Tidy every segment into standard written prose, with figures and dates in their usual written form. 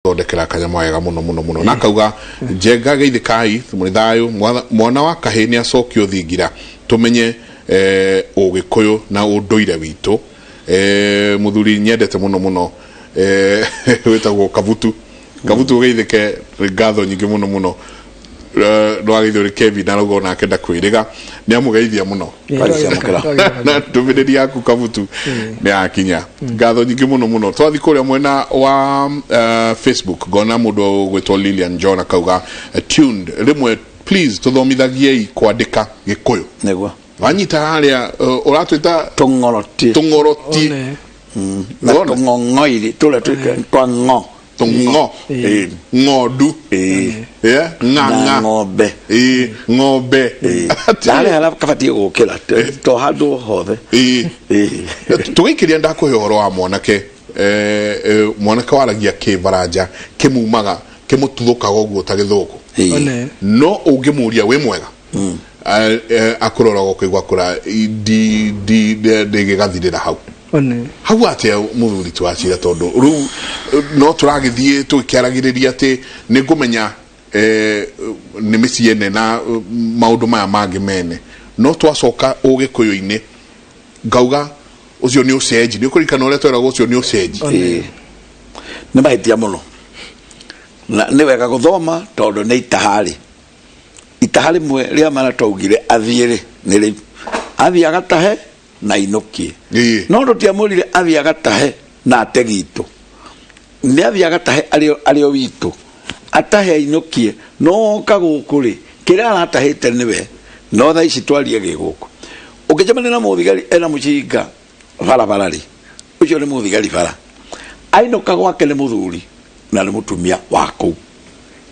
Thondekera kanyama wega muno muno muno na akauga njenga geithikai muri thayu. Mwana wa kahĩ nĩ acokio thingira tumenye ũgĩkũyũ na ũndũire witũ. Mũthuri nyendete muno muno wĩtagwo Kabutu. Kabutu, ũgeithĩke, ngatho nyingĩ muno muno. Ndwageithio nĩ Kevin, arauga onake ndakwĩrĩga, nĩ amũgeithia mũno. Twagĩciamũkĩra. Na ndũmĩrĩri yaku, Kabutu, nĩ yakinya, ngatho nyingĩ mũno mũno. Twathi kũrĩa mwena wa Facebook, ngona mũndũ ũgwĩtwo Lilian John akauga tuned rĩmwe, please tũthomithagiei kwandĩka Gĩkũyũ. Nĩguo. Wanyita harĩa ũratwĩta tũng'oroti. Tũng'oroti. One. Na Wona? tũng'ong'oiri tũrĩa twa ng'o. Tũng'o. Ng'ondu. Yeah, na ng'ang'a. Ng'ombe. Ĩĩ, ng'ombe. Na harĩa harĩa kabatiĩ gũkĩra to handũ hothe. Tũgĩikĩria ndakũhe ũhoro wa mwanake, mwanake waragia kĩbaranja kĩmumaga kĩmũtuthũkaga ũguo ta gĩthũngũ. One. No ũngĩmũria wĩ mwega, akũroraga ũkaigua kũra ndĩgĩgathirĩra hau. One. Hau atĩa mũthuri twacira, tondũ rĩu no tũragĩthiĩ tũgĩkĩaragĩrĩria atĩ nĩ ngũmenya nĩ mĩciĩ ene na maũndũ maya mangĩ mene, no twacoka ũgĩkũyũ-inĩ ngauga ũcio nĩ ũcenji, nĩ ũkũririkana ũrĩa tweragwo ũcio nĩ ũcenji. Nĩ mahĩtia mũno na nĩ wega gũthoma tondũ nĩ itaha rĩ, itaha rĩmwe rĩa mara twaugire athiĩ rĩ, nĩ rĩu athiĩ agatahe na inũkie. No tũtiamwĩrire athiĩ agatahe na ate gitũ, nĩ athiĩ agatahe arĩ o witũ, atahe ainũkie, no oka gũkũ rĩ, kĩrĩa aratahĩte nĩwe. No thaa ici twarie gĩ gũkũ, ũngĩcemania na mũthigari ena mũcinga barabara rĩ, ũcio nĩ mũthigari bara, ainũka gwake nĩ mũthuri na nĩ mũtumia wa kũu,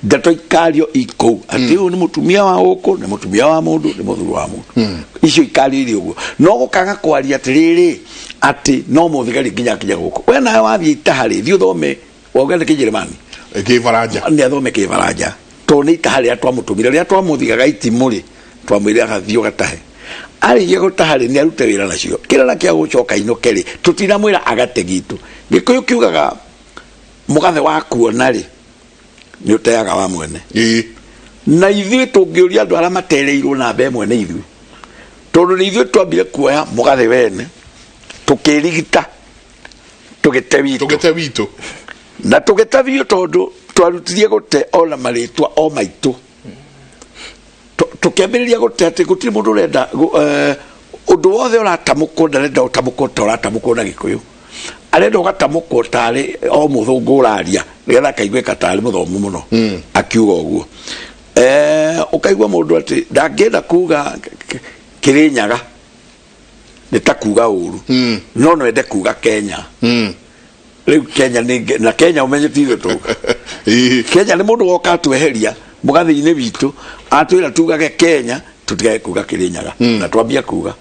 ndeto ikario ikũu atĩ ũyũ nĩ mũtumia wa gũkũ, nĩ mũtumia wa mũndũ, nĩ mũthuri wa mũndũ, icio ikario irĩ ũguo. No gũkaga kwaria atĩrĩrĩ atĩ no mũthigari nginya akinya gũkũ, we nawe wathiĩ itaha rĩ, thiĩ ũthome, wauga nĩ Kĩnjĩrĩmani. Kĩbaranja. Nĩ athome Kĩbaranja tondũ nĩ itaha rĩrĩa twamũtũmire, rĩrĩa twamũthigaga itimũ rĩ, twamwĩrire agathiĩ ũgatahe, arĩkia gũtaha rĩ, nĩ arute wĩra nacio kĩrĩa na kĩa gũcoka inũke rĩ, tũtinamwĩra agate gitũ. Gĩkũyũ kiugaga mũgathe wa kuona rĩ, nĩ ũteaga wa mwene. Na ithuĩ tũngĩũria andũ arĩa matereirwo namba ĩmwe nĩ ithuĩ, tondũ nĩ ithuĩ twambire kuoya mũgathe wene tũkĩrigita tũgĩte witũ. Tũgĩte witũ. Na tũgĩte biũ tondũ twarutirie gũte ona marĩtwa o maitũ. Tũkĩambĩrĩria gũte atĩ gũtirĩ mũndũ ũrenda ũndũ wothe ũratamũkwo, ndarenda ũtamũkwo ta ũratamũkwo na Gĩkũyũ, arenda ũgatamũkwo tarĩ o mũthũngũ ũraria nĩgetha akaiguĩka tarĩ mũthomu mũno akiuga ũguo. Ũkaigua mũndũ atĩ ndangĩenda kuga Kĩrĩnyaga nĩ ta kuga ũru, no no ende kuga Kenya. Rĩu Kenya nĩ na Kenya ũmenye ti ithuĩ tuga. Kenya nĩ mũndũ woka atweheria mũgathĩ-inĩ witũ, atwĩra tugage Kenya, tũtigage kuga Kĩrĩnyaga. Na twambia kuga,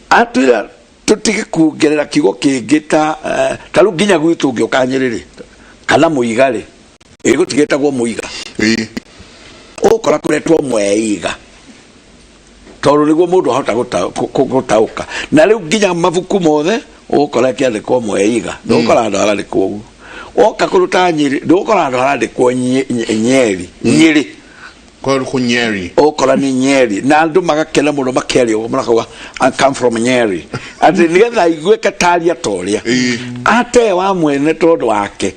atwĩra tũtige kuongerera kiugo kĩngĩ ta ta rĩu nginya gwitũ ũngĩũka Nyĩrĩ rĩ, kana Mũiga rĩ, ĩgũtigĩtagwo Mũiga, ũgũkora kũretwo Mweiga tondũ nĩguo mũndũ ahota gũtaũka. Na rĩu nginya mabuku mothe ũgũkora kĩandĩkwo Mweiga, ndũgũkora handũ harandĩkwo ũguo. Woka kũndũ ta Nyĩrĩ, ndũgũkora handũ harandĩkwo Nyeri, Nyĩrĩ. Kũ Nyeri. Ũgũkora nĩ Nyeri, na andũ magakena mũno makĩaria ũguo makauga, "I come from Nyeri," atĩ nĩgetha aiguĩke taria ta ũrĩa ate wa mwene tondũ wake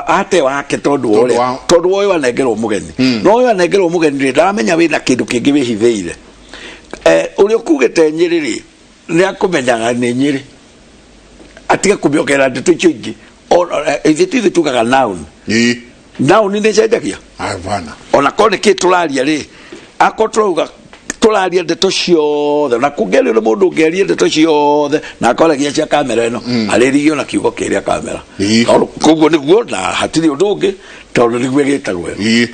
ate wake tondũ wa Tondũ ũrĩa tondũ wa ũyũ anengerwo mũgeni, no ũyũ anengerwo mũgeni rĩ, ndaramenya wĩna kĩndũ kĩngĩ wĩhithĩire. Ũrĩa ũkugĩte Nyĩrĩ rĩ, nĩ akũmenyaga nĩ Nyĩrĩ, atige kũmĩongerera ndeto icio ingĩ. Ithuĩ ti ithuĩ tugaga noun. Noun nĩ cenjagia. Hapana. Ona korwo nĩ kĩ tũraria rĩ, akorwo tũrauga tũraria ndeto ciothe, na kũngĩario nĩ mũndũ ũngĩaria ndeto ciothe na akoragia cia kamera ĩno, arĩrigio na kiugo kĩrĩa kamera. Tondũ koguo nĩguo na hatirĩ ũndũ ũngĩ tondũ nĩguo ĩgĩtagwo ĩyo.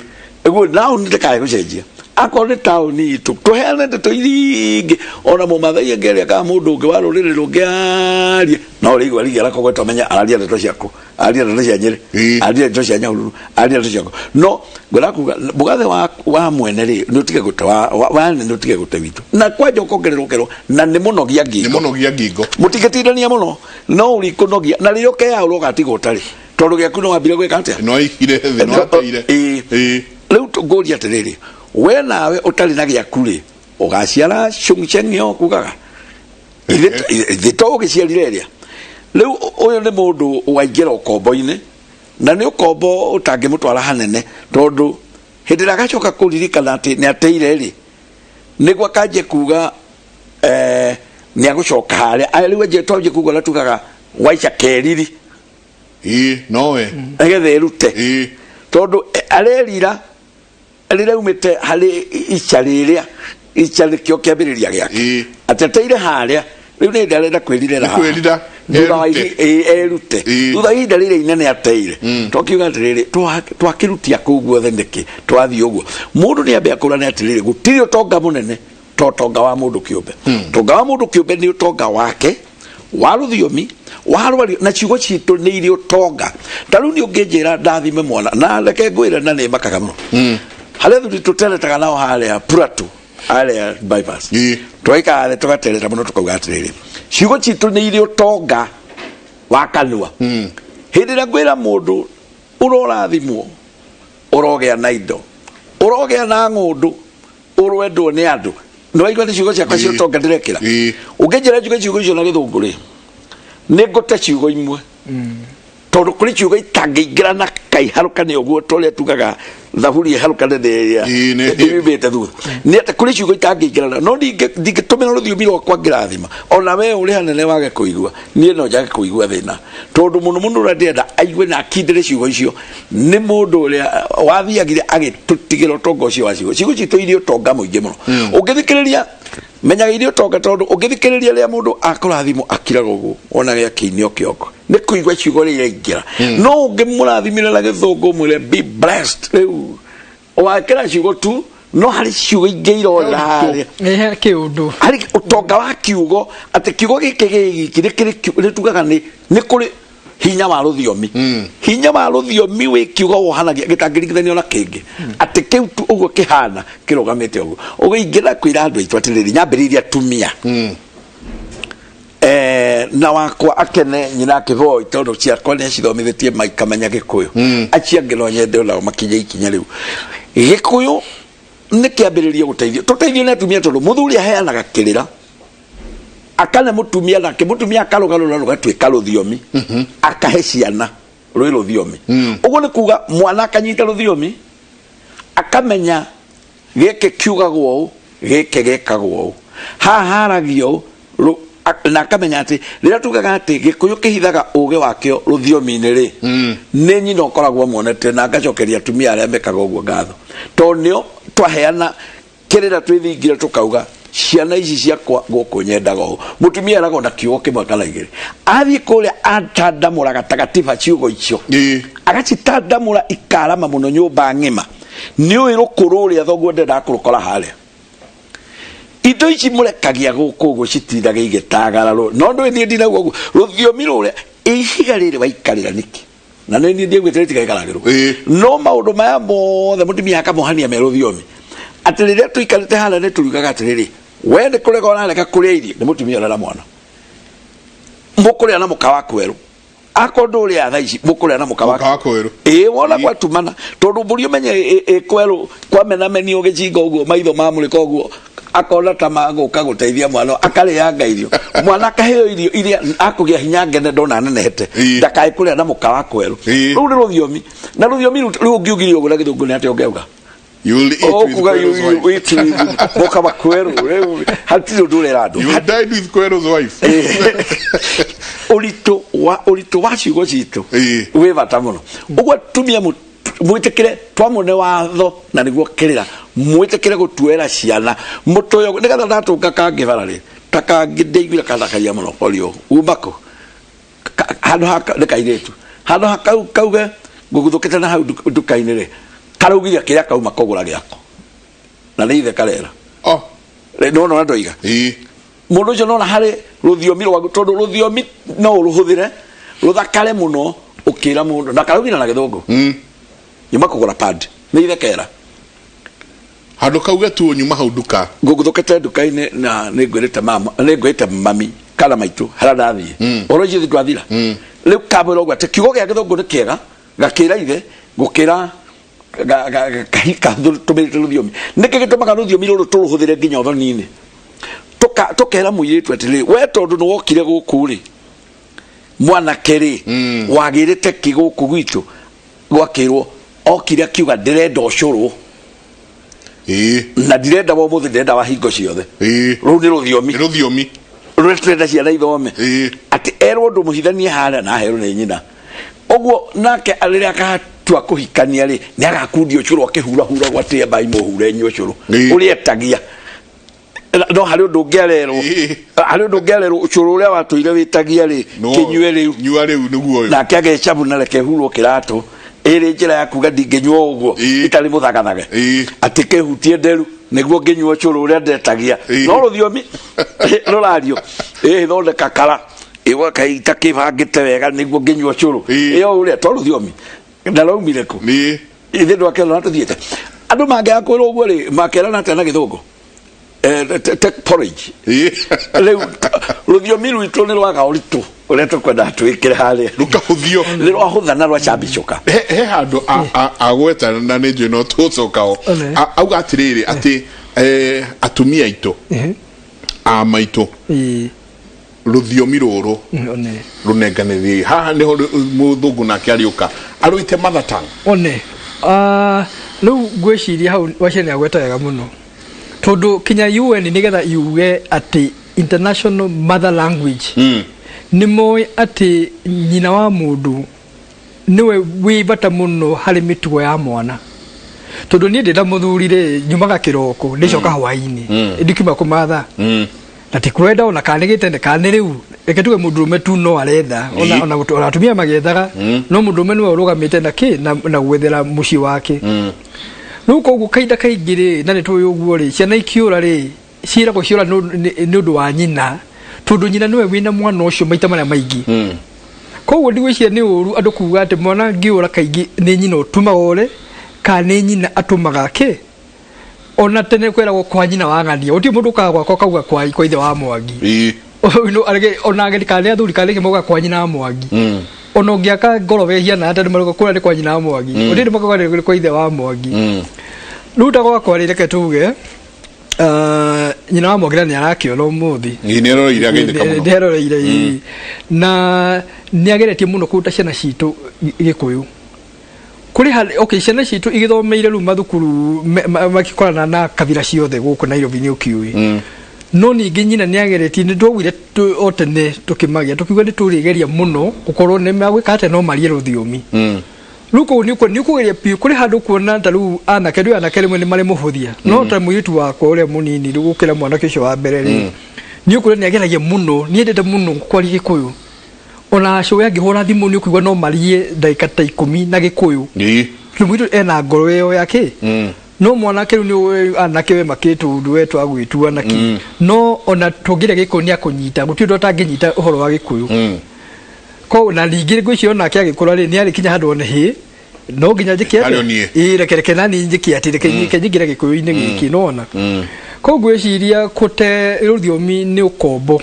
Ĩguo noun ndĩkae gũcenjia. Akorwo nĩ taũni itũ, tũheane ndeto iringĩ, ona mũmathai angĩaria kana mũndũ ũngĩ wa rũrĩrĩ rũngĩ arie, no ũrĩigua rigia rakogwe twamenya araria ndeto ciaku, aria ndeto cia Nyĩrĩ, aria ndeto cia Nyahururu, aria ndeto ciaku. No ngwenda kuga mũgathe wa mwene rĩ, nĩ ũtige gũte wa nĩ ũtige gũte witũ na kwanja ũkongererwo kerwo na nĩ mũnogia nĩ ngingo. Mũnogia ngingo. Mũtingĩtindania mũno no ũrikũnogia na rĩrĩa ũkeyaũra ũgatigwo ũtarĩ. Tondũ gĩaku no wambire gwĩka atĩa? No aigire thĩ, no ateire. Ĩĩ. Ĩĩ. Rĩu ngũria atĩrĩrĩ, we nawe ũtarĩ na gĩaku rĩ, ũgaciara cung'ceng'io kugaga ithe to ũgĩciarire ĩrĩa. Rĩu ũyũ nĩ mũndũ waingĩra ũkombo-inĩ, na nĩ ũkombo ũtangĩmũtwara hanene, tondũ hĩndĩ ĩrĩa agacoka kũririkana atĩ nĩ ateire rĩ, nĩguo akanjia kuga nĩ agũcoka harĩa. Aya rĩu anjie twanjie kuga ũrĩa tugaga waica keriri. Ĩĩ, nowe. Nĩgetha erute. Ĩĩ. Tondũ arerira rĩrĩa aumĩte harĩ ica rĩrĩa, ica nĩkĩo kĩambĩrĩria gĩake. Ĩĩ. Atĩ ateire harĩa, rĩu nĩ hĩndĩ arenda kwĩrirĩra haha. Kwĩrira, Thutha wa erute. erute. Ĩĩ. Thutha wa ihinda rĩrĩa inene ateire. Twakiuga atĩrĩrĩ, twakĩrutia kũu guothe nĩkĩ? Twathiĩ ũguo. Mũndũ nĩ ambe akũrane atĩrĩrĩ, gũtirĩ ũtonga mũnene ta ũtonga wa mũndũ kĩũmbe. Ũtonga wa mũndũ kĩũmbe nĩ ũtonga wake wa rũthiomi, wa rwario, na ciugo citũ nĩ irĩ ũtonga. Ta rĩu niĩ ũngĩnjĩra ndathime mwana, na reke ngwĩre, na nĩ makaga mũno. Harĩa athuri tũteretaga nao harĩa Plateau, harĩa bypass. Ĩĩ. Twaikara thĩ tũgatereta mũno, tũkauga atĩrĩrĩ, ciugo citũ nĩ irĩ ũtonga wa kanua. Hĩndĩ ĩrĩa ngwĩra mũndũ ũrorathimwo, ũrogĩa na indo, ũrogĩa na ng'ũndũ, ũrwendwo nĩ andũ, nĩ waigua nĩ ciugo ciakwa cia Ĩĩ. ũtonga ndĩrekĩra. Ĩĩ. Ũngĩnjĩra njuge ciugo icio na gĩthũngũ rĩ, nĩ ngũte ciugo imwe, tondũ kũrĩ ciugo itangĩingĩra na kaiharũkane ũguo, ta ũrĩa tugaga thaburi ĩharũkane nĩ ĩrĩa Ĩĩ, ĩumĩte thutha. Nĩ atĩ kũrĩ ciugo itangĩingĩrana, no ndingĩtũmĩra rũthiomi rwakwa ngĩrathima. Ona we ũrĩ hanene wage kũigua, niĩ no njage kũigua thĩna, tondũ mũno mũno ũrĩa ndĩrenda aigue na akindĩre ciugo icio nĩ mũndũ ũrĩa wathiagire agĩtũtigĩra ũtonga ũcio wa ciugo. Ciugo citũ irĩ ũtonga mũingĩ mũno. Ũngĩthikĩrĩria, menyaga irĩ ũtonga, tondũ ũngĩthikĩrĩria rĩrĩa mũndũ akũrathimwo akiraga ũguo, wonage akĩinio kĩongo nĩ kũigua ciugo rĩrĩa iraingĩra. No ũngĩmũrathimĩra na gĩthũngũ ũmwĩre be blessed, rĩu wakĩra ciugo tu, no harĩ ciugo ingĩ irorĩra harĩa. Ĩhe kĩũndũ. Harĩ ũtonga wa kiugo, atĩ kiugo gĩkĩ gĩ giki nĩ kĩrĩ nĩ tugaga nĩ kũrĩ hinya wa rũthiomi. Hinya wa rũthiomi wĩ kiugo wohanagia gĩtangĩringithanio na kĩngĩ, atĩ kĩu tu ũguo kĩhana kĩrũgamĩte ũguo. Ũguo ingĩenda kwĩra andũ aitũ atĩrĩrĩ, nyambĩrĩirie atumia na wakwa akene nyina akĩboi, tondũ ciakwa nĩ acithomithĩtie maikamenya gĩkũyũ. Acio angĩ no nyende onao makinye ikinya rĩu. Gĩkũyũ nĩ kĩambĩrĩrie gũteithio, tũteithio nĩ atumia, tondũ mũthuri aheanaga kĩrĩra akane mũtumia, nake mũtumia akarũgarũra rũgatuĩka rũthiomi, akahe ciana rwĩ rũthiomi. Ũguo nĩ kuga mwana akanyita rũthiomi, akamenya gĩkĩ kiugagwo ũũ, gĩkĩ gĩkagwo ũũ, haha haragio ũũ, na akamenya atĩ rĩrĩa tugaga atĩ gĩkũyũ kĩhithaga ũgĩ wakĩo rũthiomi-inĩ rĩ, nĩ nyina ũkoragwo amuonete. Na ngacokeria atumia arĩa mekaga ũguo ngatho, tondũ nĩo twaheana kĩrĩra twĩthingire, tũkauga ciana ici ciakwa gũkũ nyendaga ũũ. Mũtumia eragwo na kiugo kĩmwe kana igĩrĩ, athiĩ kũrĩa atandamũra gatagatiba ciugo icio, agacitandamũra ikarama mũno nyũmba ng'ima. Nĩ ũĩ rũkũrũ ũrĩa thoguo ndendaga kũrũkora harĩa. Indo ici mũrekagia gũkũ ũguo citindaga igĩtagara no ndũĩ niĩ ndinauga ũguo rũthiomi rũrĩa ihiga rĩrĩ waikarĩra nĩkĩ, na nĩ niĩ ndiaugĩte rĩtigaikaragĩrwo. No maũndũ maya mothe mũtumia akamohania me rũthiomi, atĩ rĩrĩa tũikarĩte harĩa nĩ tũrugaga atĩrĩrĩ, we nĩ kũrega ũrarega kũrĩa irio nĩ mũtumia ũrĩa na mwana mũkũrĩa na mũka wa kwerũ, akorwo ndũrĩa thaa ici mũkũrĩa na mũka Mũka wa kwerũ. Ĩĩ, wona gwatumana, tondũ mbũri ũmenye ĩ kwerũ kwamenamenio gĩcinga ũguo, maitho mamũrĩka ũguo, akona ta magũka gũteithia mwana, akarĩanga irio, mwana akaheo irio iria akũgĩa hinya ngene ndona nenehete, ndakae kũrĩa na mũka wa kwerũ. Rũu nĩ rũthiomi, na rũthiomi rũu ũngiugire ũguo na gĩthũngũ nĩ atĩa ũngĩauga? You will eat with Ũkuga Kweru's you wife. eat with mũka wa kwerũ. Rĩu hatirĩ ũndũ ũrera andũ. You will dine with Kweru's wife. Ũritũ wa ciugo citũ wĩ bata mũno. Ũguo atumia mwĩtĩkĩre twamũne watho na nĩguo kĩrĩra, mwĩtĩkĩre gũtuĩra ciana mũtũyo, nĩgetha ndatũnga kangĩ bara rĩ, ta kangĩ ndĩiguire kandakaria mũno korio uma kũ. Handũ ha nĩ kairĩtu, handũ ha kau kauge ngũguthũkĩte na hau nduka-inĩ rĩ, karaugire kĩrĩa kauma kũgũra gĩako na nĩ ithe karera. Oh. Rĩ, nĩwona ũrĩa ndoiga? Ĩĩ. Mũndũ ũcio nona harĩ rũthiomi rwaku, tondũ rũthiomi no ũrũhũthĩre rũthakare mũno ũkĩra mũndũ na karaugire na gĩthũngũ, nyuma kũgũra pad, nĩ ithe kera. Handũ kauge tu nyuma hau nduka. Ngũguthũkĩte nduka-inĩ na nĩ ngwĩrĩte mama, nĩ ngwĩrĩte mami. Kana maitũ harĩa ndathiĩ ũhoro ũcio ithuĩ twathira. Rĩu kamwĩra ũguo atĩ kiugo gĩa gĩthũngũ nĩ kĩega gakĩra ithe gũkĩra tũmĩrĩte rũthiomi. Nĩkĩ gĩtũmaga rũthiomi rũrũ tũrũhũthĩre nginya ũthoni-inĩ? Tũkera mũirĩtu atĩrĩrĩ, we tondũ nĩ wokire gũkũ rĩ, mwanake rĩ, wagĩrĩte kĩ gũkũ gwitũ? Gwakĩrwo okire akiuga ndĩrenda ũcũrũ. Na ndirenda wa ũmũthĩ, ndĩrenda wa hingo ciothe. Rũu nĩ rũthiomi. Nĩ rũthiomi. Rũrĩa tũrenda ciana ithome. Atĩ erwo ũndũ mũhithanie harĩa na aherwo nĩ nyina ũguo, nake rĩrĩa akatua kũhikania rĩ, nĩ agakundia ũcũrũ akĩhurahuragwo atĩ ambai mũhure nyue ũcũrũ. Ũrĩa etagia no harĩ ũndũ ũngĩ arerwo. Harĩ ũndũ ũngĩ arerwo, ũcũrũ ũrĩa watũire wĩtagia rĩ, kĩnyue rĩu. Nyua rĩu nĩguo ũyũ. Nake agecabu na reke hurwo kĩratũ ĩrĩ njĩra ya kuga ndingĩnyua ũguo itarĩ mũthagathage. Atĩ kĩhutie nderu nĩguo ngĩnyua ũcũrũ ũrĩa ndetagia. No rũthiomi rũrario ĩ thondeka kara ĩgwakaita kĩbangĩte wega nĩguo ngĩnyua ũcũrũ. Ĩyo ũrĩa to rũthiomi na rwaumire kũ? Ithe ndwakĩona tũthiĩte andũ mangĩaga kwĩrwo ũguo rĩ, makerana atĩa na gĩthũngũ? Take porridge. Rĩu rũthiomi rwitũ nĩ rwaga ũritũ ũrĩa tũkwenda twĩkĩre harĩa. Rũkahũthio. Nĩ rwahũtha na rwacambicũka. He handũ agweta na nĩ njũĩ no tũcoka One. Auga atĩrĩrĩ atĩ atumia aitũ a maitũ rũthiomi rũrũ One. Rũnenganĩrie haha nĩho mũthũngũ nake arĩũka arũite mother tongue. One. Ah, rĩu ngwĩciria hau wacia nĩ agweta wega mũno tondũ kinya UN nĩgetha yuge atĩ international mother language, nĩ moĩ atĩ nyina wa mũndũ nĩwe wĩ bata mũno harĩ mĩtugo ya mwana, tondũ niĩ ndĩ na mũthuri rĩ, nyumaga kĩroko ndĩcoka hwainĩ, ndikiuma kũmatha na ti kwenda ona kana nĩ gĩtene kana nĩ rĩu, reke tuge mũndũrũme tu no aretha ona ona atumia magĩethaga, no mũndũrũme nĩwe ũrũgamĩte na kĩ na gwethera mũciĩ wake. Rĩu koguo kahinda kaingĩ rĩ, na nĩ tũĩ ũguo rĩ, ciana ikiũra rĩ, ciĩragwo ciũra nĩ ũndũ wa nyina, tondũ nyina nĩwe wĩna mwana ũcio maita marĩa maingĩ. Koguo ndigwĩciria nĩ ũru andũ kuga atĩ mwana angĩũra kaingĩ nĩ nyina ũtũmaga ore kana nĩ nyina atũmaga kĩ. Ona tene kwĩragwo kwa nyina wa ng'ania, gũtirĩ mũndũ ũkaga gwakwa kauga kwa ithe wa Mwangi. No, ona ageni kana nĩ athuri kana nĩkĩ mauga kwa nyina wa Mwangi. Ona ũngĩaka ngoro wehiana atĩa, nĩ marauga kũrĩa nĩ kwa nyina wa Mwangi. Gũtirĩ makauga nĩ kwa ithe wa Mwangi. Rĩu ta gwakwa rĩ, reke tuge nyina wa Mwangi na nĩ arakĩona ũmũthĩ. Nĩ eroreire ageithĩka mũno. Nĩeroreire, ĩĩ. Na nĩ ageretie mũno kũruta ciana citũ gĩkũyũ kũrĩ okay, ciana citũ igĩthomeire rĩu mathukuru makĩkorana na kabira ciothe gũkũ Nairobi, nĩ ũkĩũĩ. No ningĩ nyina nĩ ageretie, nĩ twaugire o tene tũkĩmagĩa tũkiuga nĩ tũrĩgeria mũno gũkorwo nĩ magwĩka atĩa no marie rũthiomi. Rĩu kũu nĩ ũkũgeria biũ kũrĩ handũ kuona ta rĩu anake, rĩu anake rĩmwe nĩ marĩ mũhũthia, no ta mũirĩtu wakwa ũrĩa mũnini rĩu gũkĩra mwanake ũcio wa mbere rĩ, nĩ ũkuona nĩ ageragia mũno, nĩ endete mũno kwaria gĩkũyũ. Ona cũwe angĩhũra thimũ nĩ ũkuigua no marie ndagĩka ta 10 na gĩkũyũ. Tondũ mũirĩtu ena ngoro ĩyo yake. No mwanake rĩu nĩ ũĩ anake we makĩtwo ũndũ we twagwĩtua na kĩ, no ona tũngĩria gĩkũyũ nĩ akũnyita, gũtirĩ ũndũ atangĩnyita ũhoro wa gĩkũyũ. Koguo na ningĩ ngwĩciria onake agĩkũra rĩ, nĩ arĩkinya handũ one hĩ no nginya njĩke Harĩ atĩa? niĩ. Ĩĩ, reke nani njĩke atĩ reke nyingĩre gĩkũyũ-inĩ gĩkĩ nona. Koguo ngwĩciria kũte rũthiomi nĩ ũkombo,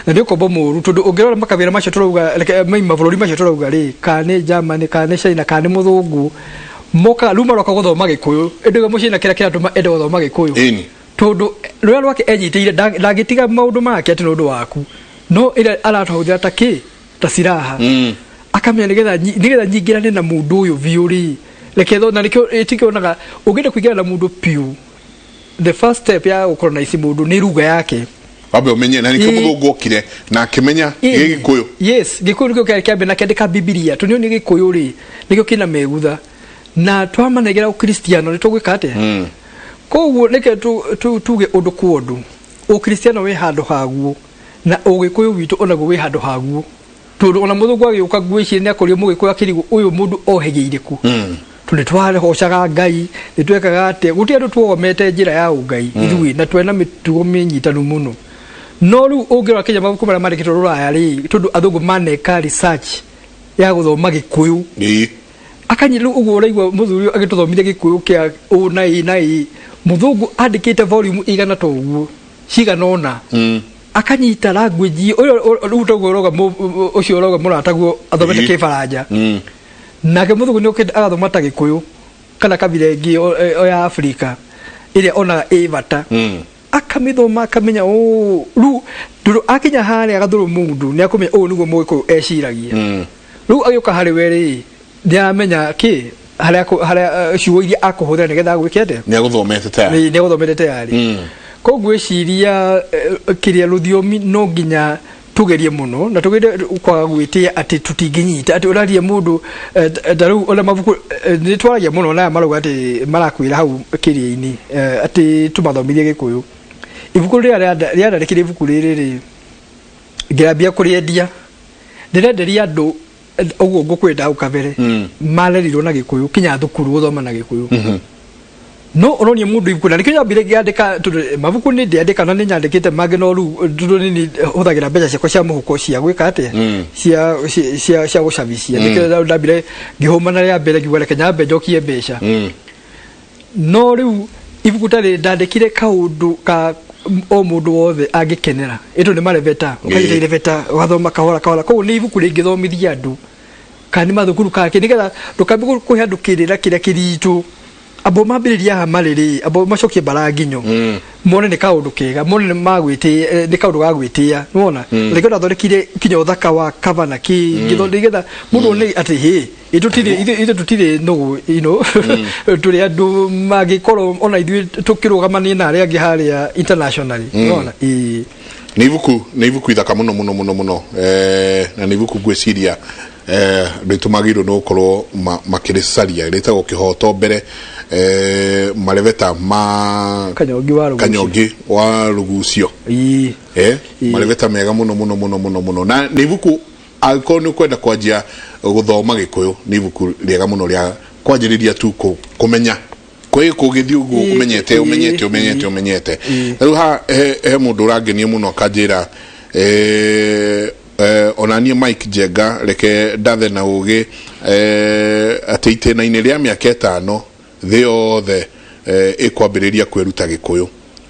na nĩ ũkombo mũru, tondũ ũngĩrora makabira macio tũrauga, reke mai mabũrũri macio tũrauga rĩ, kana nĩ Germany kana nĩ China kana nĩ mũthũngũ moka rĩu maroka gũthoma gĩkũyũ, ĩndĩ mũciĩ na kĩrĩa kĩratũma ende gũthoma gĩkũyũ. Tondũ rũrĩa rwake enyitĩire ndangĩtiga maũndũ make atĩ nĩ ũndũ waku, no ĩrĩa aratũhũthĩra ta kĩ ta silaha. Akamenya nĩgetha nyingĩrane na mũndũ ũyũ biũ rĩ, reke na nĩkĩo ĩtikĩonaga ũngĩenda kũingĩra na mũndũ biũ, the first step ya gũkorwo na ici mũndũ nĩ ruga yake. Wambe ũmenye, na nĩkĩo mũthũngũ okire na akĩmenya gĩgĩkũyũ. Yes, gĩkũyũ nĩkĩo kĩarĩ kĩa mbere na kĩandĩka Bibilia, tondũ nĩ gĩkũyũ rĩ, nĩkĩo kĩna megutha na twamanengera ũkristiano nĩ tũgwĩka atĩa? Koguo reke tuge ũndũ kwa ũndũ, ũkristiano wĩ handũ haguo na ũgĩkũyũ witũ onaguo wĩ handũ haguo, tondũ ona mũthũngũ agĩũka ngwĩciria nĩ akorio mũgĩkũyũ akĩrigwo ũyũ mũndũ ohĩgĩire kũ, tondũ nĩ twahocaga Ngai, nĩ twekaga atĩa, gũtirĩ andũ twogomete njĩra ya ũngai ithuĩ na twena mĩtugo mĩnyitanu mũno. No rĩu ũngĩrora Kenya mabuku marĩa mandĩkĩtwo rũraya rĩ, tondũ athũngũ maneka research ya gũthoma gĩkũyũ akanyi rĩu ũguo ũraigua mũthuri ũyũ agĩtũthomithia gĩkũyũ kĩa ũ na ĩ na ĩ, mũthũngũ andĩkĩte volume igana ta ũguo cigana ũna. Akanyita language ũyũ rĩu toguo ũrauga ũcio ũrauga mũrataguo athomete Kĩbaranja, nake mũthũngũ nĩ okĩte agathoma ta Gĩkũyũ kana kabira ĩngĩ o ya Afrika ĩrĩa onaga ĩ bata, akamĩthoma akamenya ũũ. Rĩu tondũ akinya harĩa gathũrũ mundu nĩ akũmenya ũũ nĩguo mũgĩkũyũ eciragia. Rĩu agĩũka harĩ we rĩ, nĩ aramenya kĩ harĩa harĩa ciugo iria akũhũthĩra nĩgetha agwĩke atĩa. Nĩ agũthomete tayari. Nĩ agũthomete tayari. Koguo ngwĩciria kĩrĩa rũthiomi no nginya tugerie mũno na tugerie kwaga gwĩtĩa atĩ tũtingĩnyita atĩ ũraria mũndũ ta rĩu ona mabuku nĩ twaragia mũno na aya marauga atĩ marakwĩra hau kĩrĩa-inĩ atĩ tũmathomithie Gĩkũyũ. Ibuku rĩrĩa rĩandandĩkire ibuku rĩrĩ rĩ, ngĩambia kũrĩendia, ndĩrenderia andũ ũguo ngũkwenda hau kabere marerirwo na Gĩkũyũ kinya thukuru gũthoma na Gĩkũyũ, no ũronie mũndũ ibuku na nĩkĩo nyambire ngĩandĩka, tondũ mabuku nĩ ndĩandĩka na nĩ nyandĩkĩte mangĩ, no rĩu tondũ nĩ hũthagĩra mbeca ciakwa cia mũhuko cia gwĩka atĩa, cia gũcabithia, nĩkĩo ndambire ngĩhũmana rĩa mbere ngiuga reke nyambe njokie mbeca. No rĩu ibuku tarĩ ndandĩkire kaũndũ ka o mũndũ wothe angĩkenera ĩtũ nĩ marebeta ũkanyita irebeta ũgathoma kahora kahora. Koguo nĩ ibuku rĩngĩthomithia andũ kana nĩ mathukuru kana kĩ, nĩgetha ndũkambe kũhe andũ kĩrĩra kĩrĩa kĩritũ, ambo mambĩrĩria haha marĩ rĩ, ambo macokie mbara nginyo, mone nĩ kaũndũ kega, mone nĩ magwĩtĩa, nĩ kaũndũ ga gwĩtĩa nĩwona. Nĩkĩo ndathondekire kinya ũthaka wa cover na kĩ nĩgetha mũndũ one atĩ hĩ ithuĩ tũtirĩ nũgũ, tũrĩ andũ mangĩkorwo ona ithuĩ tũkĩrũgamanie na arĩa angĩ harĩa internationally, nĩwona. Ĩĩ. Nĩ ibuku ithaka mũno mũno mũno mũno, na nĩ ibuku ngwĩciria andũ aitũ magĩrĩirwo nĩ gũkorwo makĩrĩcaria. Rĩtagwo Kĩhoto Mbere, marebeta ma Kanyongi wa Rũgucio. Kanyongi wa Rũgucio. Marebeta mega mũno mũno mũno mũno mũno, na nĩ ibuku angĩkorwo nĩ ũkwenda kwanjia gũthoma Gĩkũyũ, nĩ ibuku rĩega mũno rĩa kwanjĩrĩria tu kũmenya kwĩ kũgĩthiĩ ũguo ũmenyete ũmenyete ũmenyete ũmenyete. Rĩu ha he mũndũ ũrangenia mũno akanjĩra, ona niĩ Mike Njenga reke ndathe na ũgĩ atĩ itĩna-inĩ rĩa mĩaka 5 thĩ yothe ĩkwambĩrĩria kwĩruta Gĩkũyũ.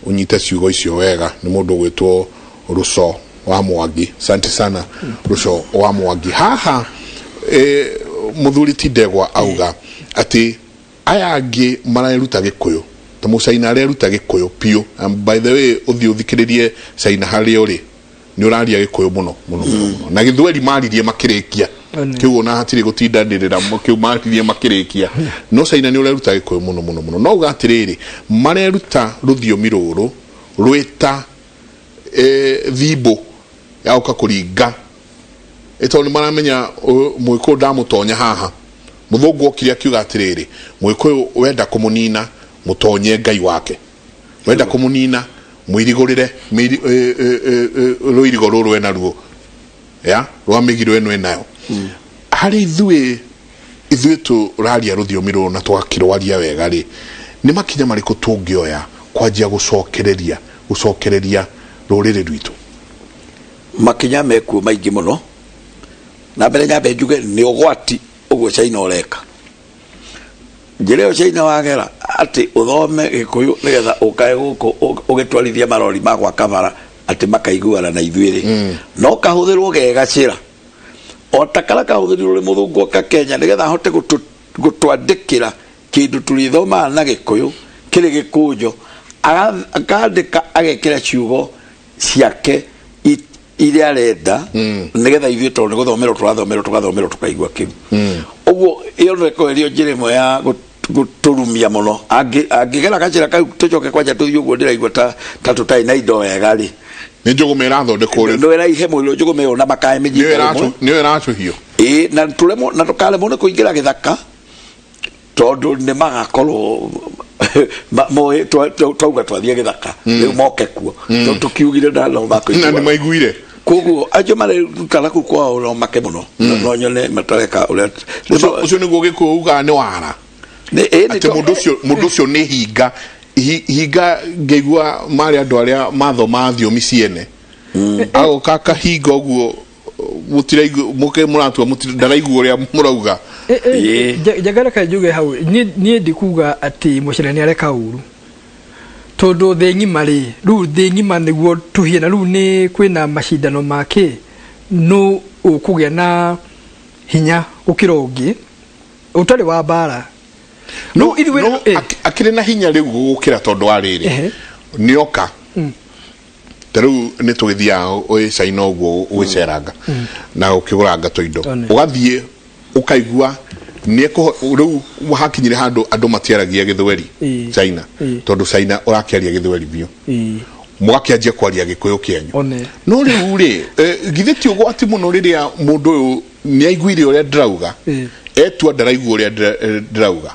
Ũnyite ciugo icio wega, nĩ mũndũ ũgwĩtwo Ruco wa Mwangi. Asante sana, Ruco wa Mwangi. Haha mũthuri ti Ndegwa auga atĩ aya angĩ mareruta Gĩkũyũ ta mũcaina areruta Gĩkũyũ piũ. And by the way, ũthiĩ ũthikĩrĩrie Caina harĩa ũrĩ, nĩ ũraria Gĩkũyũ mũno mũno mũno mũno na Gĩthweri maririe makĩrĩkia. Kĩu ona hatirĩ gũtindanĩrĩra kĩu maririe makĩrĩkia, no Caina nĩ ũreruta Gĩkũyũ mũno mũno mũno. No uga atĩrĩrĩ, mareruta rũthiomi rũrũ rwĩta thimbũ ya gũka kũringa tondũ nĩ maramenya mũgĩkũyũ ndamũtonya haha. Mũthũngũ okire akiuga atĩrĩrĩ, mũgĩkũyũ wenda kũmũnina mũtonye Ngai wake, wenda kũmũnina mũirigũrĩre rũirigo rũrũ enaruo ya rwa mĩgiro ĩno ĩnayo. Harĩ ithuĩ tũraria rũthiomi rũrũ na twakĩrwaria wega rĩ, nĩ makinya marĩkũ tũngĩoya kwanjia gũcokereria rũrĩrĩ rwitũ? Makinya mekuo maingĩ mũno, na mbere nyambe njuge nĩ ũgwati ũguo China ũreka. Njĩra ĩyo China wagera atĩ ũthome Gĩkũyũ nĩgetha ũkae gũkũ ũgĩtwarithia marori ma gwaka bara atĩ makaiguana na ithuĩ rĩ, no kahũthĩrwo ge gacĩra o ta karĩa kahũthĩrirwo nĩ mũthũngũ oka Kenya nĩgetha ahote gũtwandĩkĩra kĩndũ tũrĩthomaga na Gĩkũyũ kĩrĩ gĩkũnjo. Akandĩka agekĩra ciugo ciake iria arenda nĩgetha ithuĩ tondũ nĩ gũthomerwo tũrathomerwo tũgathomerwo tũkaigua kĩu ũguo. Ĩyo no ĩkorwo ĩrĩ o njĩra ĩmwe ya gũtũrumia mũno. Angĩgera gacĩra kau tũcoke kwanja tũthiĩ ũguo ndĩraigua ta tũtarĩ na indo wega rĩ. Nĩ njũgũma ĩrathondekwo rĩu. No ĩraihe mũno njũgũma ĩyo na makae mĩnyita rĩmwe. Nĩyo ĩracũhio. Ĩĩ, na tũremwo na tũkaremwo nĩ kũingĩra gĩthaka tondũ nĩ magakorwo moĩ twauga twathiĩ gĩthaka rĩu moke kuo. Tũkiugire na no na nĩ maiguire. Koguo acio marerutana kũu kwao no make mũno. No nyone matareka ũrĩa Ũcio nĩguo Gĩkũyũ ugaga nĩ wara. Ĩĩ, atĩ mũndũ ũcio nĩ hinga. Hinga ngĩigua marĩ andũ arĩa mathoma thiomi ciene, agoka akahinga ũguo mũtiraigua mũke mũratua ndaraigua ũrĩa mũrauga. Njenga reke njuge hau, niĩ ndikuga atĩ mũcene nĩ areka ũru. Tondũ thĩ ng'ima rĩ, rĩu thĩ ng'ima nĩguo tũhie, na rĩu nĩ kwĩna macindano make nũ ũkũgĩa na hinya gũkĩra ũngĩ ũtarĩ wa mbara. No Rĩu ithuĩ no akĩrĩ na hinya rĩu gũkĩra tondũ wa rĩrĩ nĩoka ta rĩu nĩ tũgĩthiaga wĩ China ũguo ũgĩceranga na ũkĩgũranga tũindo, One. ũgathiĩ ũkaigua rĩu hakinyire handũ andũ matiaragia gĩthweri China, tondũ China ũrakĩaria gĩthweri biũ, mũgakĩanjia kwaria gĩkũyũ kĩanyu. One. No rĩu rĩ, githĩ ti ũgwati mũno rĩrĩa mũndũ ũyũ nĩ aiguire ũrĩa ndĩrauga, etua ndaraigua ũrĩa ndĩrauga,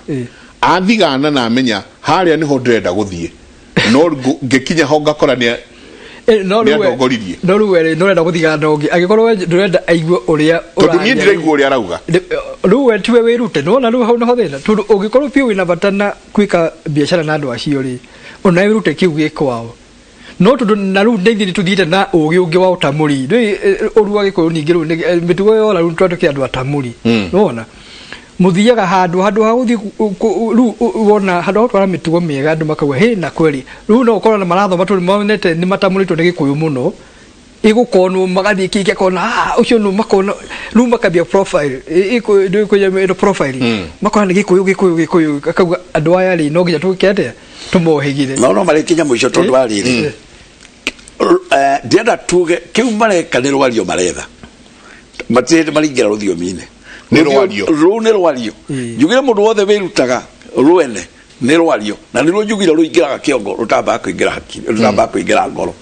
athigana na amenya harĩa nĩho ndĩrenda gũthiĩ, no ngĩkinya ho ngakora nĩ No nĩ rĩu we- andongoririe. No rĩu we rĩ, nĩũrenda gũthigana na ũngĩ angĩkorwo we ndũrenda aigue ũrĩa tondũ niĩ ũraria. ndiraigua ũrĩa arauga. Rĩu we tiwe wĩrute, nĩwona rĩu hau nĩho thĩna, tondũ ũngĩkorwo biũ wĩna bata na gwĩka biacara na andũ acio rĩ, ona wĩrute kĩu gĩ kwao. No tondũ na rĩu nĩ ithuĩ tũthiĩte na ũgĩ ũngĩ wa ũtamũri rĩu, ũru wa gĩkũyũ ningĩ rĩu mĩtugo yora, rĩu twatuĩkire andũ atamũri. Nĩwona mũthiaga handũ ha gũthiĩ rĩu wona handũ ha gũtwara mĩtugo mĩega, andũ makauga hĩ na kweli rĩu no ũkorwo na marathoma tondũ monete nĩ matamũrĩtwo nĩ gĩkũyũ mũno, ĩgũkonwo magathiĩ kĩngĩ akona, "Ah, ũcio nũ," makona rĩu makambia profile ĩno profile, makona nĩ gĩkũyũ gĩkũyũ gĩkũyũ, akauga andũ aya rĩ, no nginya tũgĩke atĩa tũmohĩgire. No marĩkinya mũico tondũ wa rĩrĩ, ndĩrenda tuge kĩu mareka nĩ rwario maretha, matirĩ hĩndĩ maringĩra rũthiomi-inĩ. Nĩ rwario. Rũu nĩ rwario. Njugire mũndũ wothe wĩrutaga rwene nĩ rwario, na nĩruo njugire rũingĩraga kĩongo, rũtambaga kũingĩra hakiri, rũtambaga kũingĩra ngoro.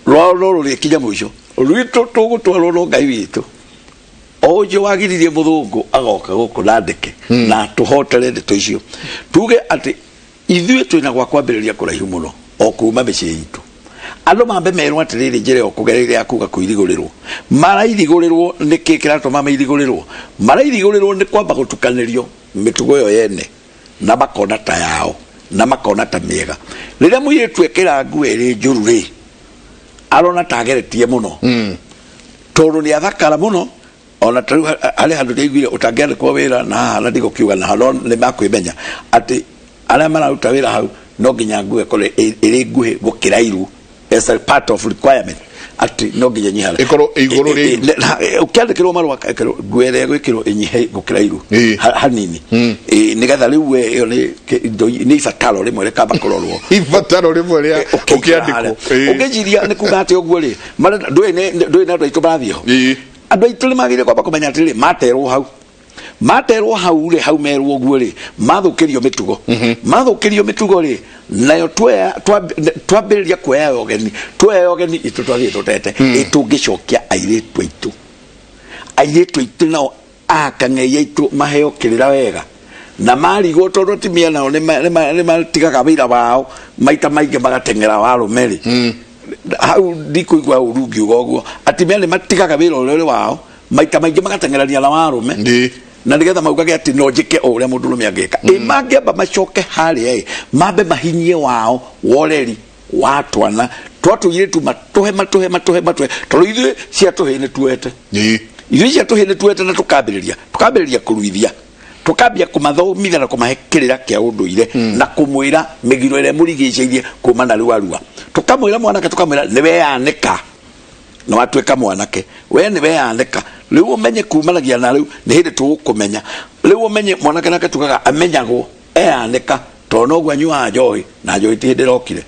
Rwao no rũrĩkinya mũico. Rwitũ tũgũtwarwo no Ngai witũ o ũcio wagiririe mũthũngũ agoka gũkũ na ndeke na tũhotere ndeto icio, tuge atĩ ithuĩ twĩna gwa kwambĩrĩria kũraihu mũno o kuma mĩciĩ itũ. Andũ mambe merwo atĩrĩrĩ, njĩra ĩyo kũgereire ya kuga kũirigũrĩrwo, marairigũrĩrwo nĩkĩ? Kĩratũma mairigũrĩrwo, marairigũrĩrwo nĩ kwamba gũtukanĩrio mĩtugo ĩyo yene na makona ta yao na makona ta mĩega. Rĩrĩa mũirĩtu ekĩra nguo ĩrĩ njũru rĩ, arona ta ageretie mũno tondũ nĩ athakara mũno. Ona ta rĩu harĩ handũ ndaiguire ũtangĩandĩkwo wĩra na haha, na ndigũkiuga na no nĩ makwĩmenya atĩ arĩa mararuta wĩra hau no nginya nguo ĩkorwo ĩrĩ nguhĩ gũkĩra iru as a part of requirement, atĩ no nginya nyihara Ĩkorwo ĩ igũrũ rĩa iru. Ũkĩandĩkĩrwo marũa ĩkĩrwo nguo ĩrĩa ĩgwĩkĩrwo ĩnyihe gũkĩra iru hanini. Nĩgetha rĩu we ĩyo nĩ nĩ ibataro rĩmwe rĩkamba kũrorwo. Ibataro rĩmwe rĩa ũkĩingĩra harĩa. ũkĩandĩkwo. Ũngĩciria nĩ kuga atĩ ũguo rĩ, ndũĩ na andũ aitũ marathiĩ ho. Andũ aitũ nĩ magĩrĩire kwamba kũmenya atĩrĩrĩ, materwo hau rĩ, hau merwo ũguo rĩ, mathũkĩrio mĩtugo, mathũkĩrio mĩtugo rĩ, nayo twambĩrĩria kuoya ũgeni, tuoya ũgeni itũ twathiĩ tũtete ĩtũngĩcokia airĩtu aitũ, airĩtu aitũ nao akang'ei aitũ maheo kĩrĩra wega na marigwo, tondũ atumia nao nĩ matigaga wĩra wao maita maingĩ magateng'era warũme rĩ. Hau ndikũigua ũru ngiuga ũguo, atumia nĩ matigaga wĩra ũrĩa ũrĩ wao maita maingĩ magateng'erania na warũme na nĩgetha maugage atĩ no njĩke o ũrĩa mũndũrũme angĩka. Ĩ mangĩamba macoke harĩa ĩ mambe mahinyie wao woreri wa twana twa tũirĩtu, matũhe matũhe matũhe matũhe, tondũ ithuĩ cia tũhĩ nĩ tuoete. Ithuĩ cia tũhĩ nĩ tuoete na tũkambĩrĩria kũruithia, tũkambia kũmathomithia na kũmahe kĩrĩra kĩa ũndũire na kũmwĩra mĩgiro ĩrĩa mũrigicĩirie kuma na rua rua. Tũkamwĩra mwanake, tũkamwĩra nĩ weyanĩka na watuĩka mwanake, we nĩ weyanĩka rĩu, ũmenye kumanagia na rĩu nĩ hĩndĩ tũgũkũmenya. Rĩu ũmenye mwanake nake tugaga amenyagwo eyanĩka tondũ noguo anyuaga njohi, na njohi ti hĩndĩ ĩrokire,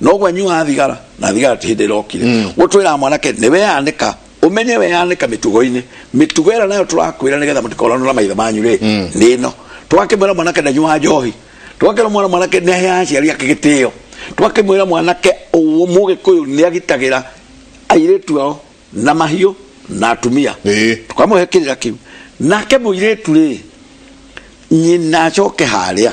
noguo anyuaga thigara, na thigara ti hĩndĩ ĩrokire. Gũtwĩraga mwanake nĩ weyanĩka, ũmenye weyanĩka mĩtugo-inĩ, mĩtugo ĩrĩa nayo tũrakwĩra nĩgetha mũtikoranwo na maithe manyu rĩ nĩ ĩno. Tũgakĩmwĩra mwanake ndanyuaga njohi, tũgakĩra mwana mwanake nĩ aheaga aciari ake gĩtĩo, tũgakĩmwĩra mwanake mũgĩkũyũ nĩ agitagĩra airĩtu ao na mahiũ na atumia. Tũkamũhe kĩrĩra kĩu. Nake mũirĩtu rĩ, nyina acoke harĩa,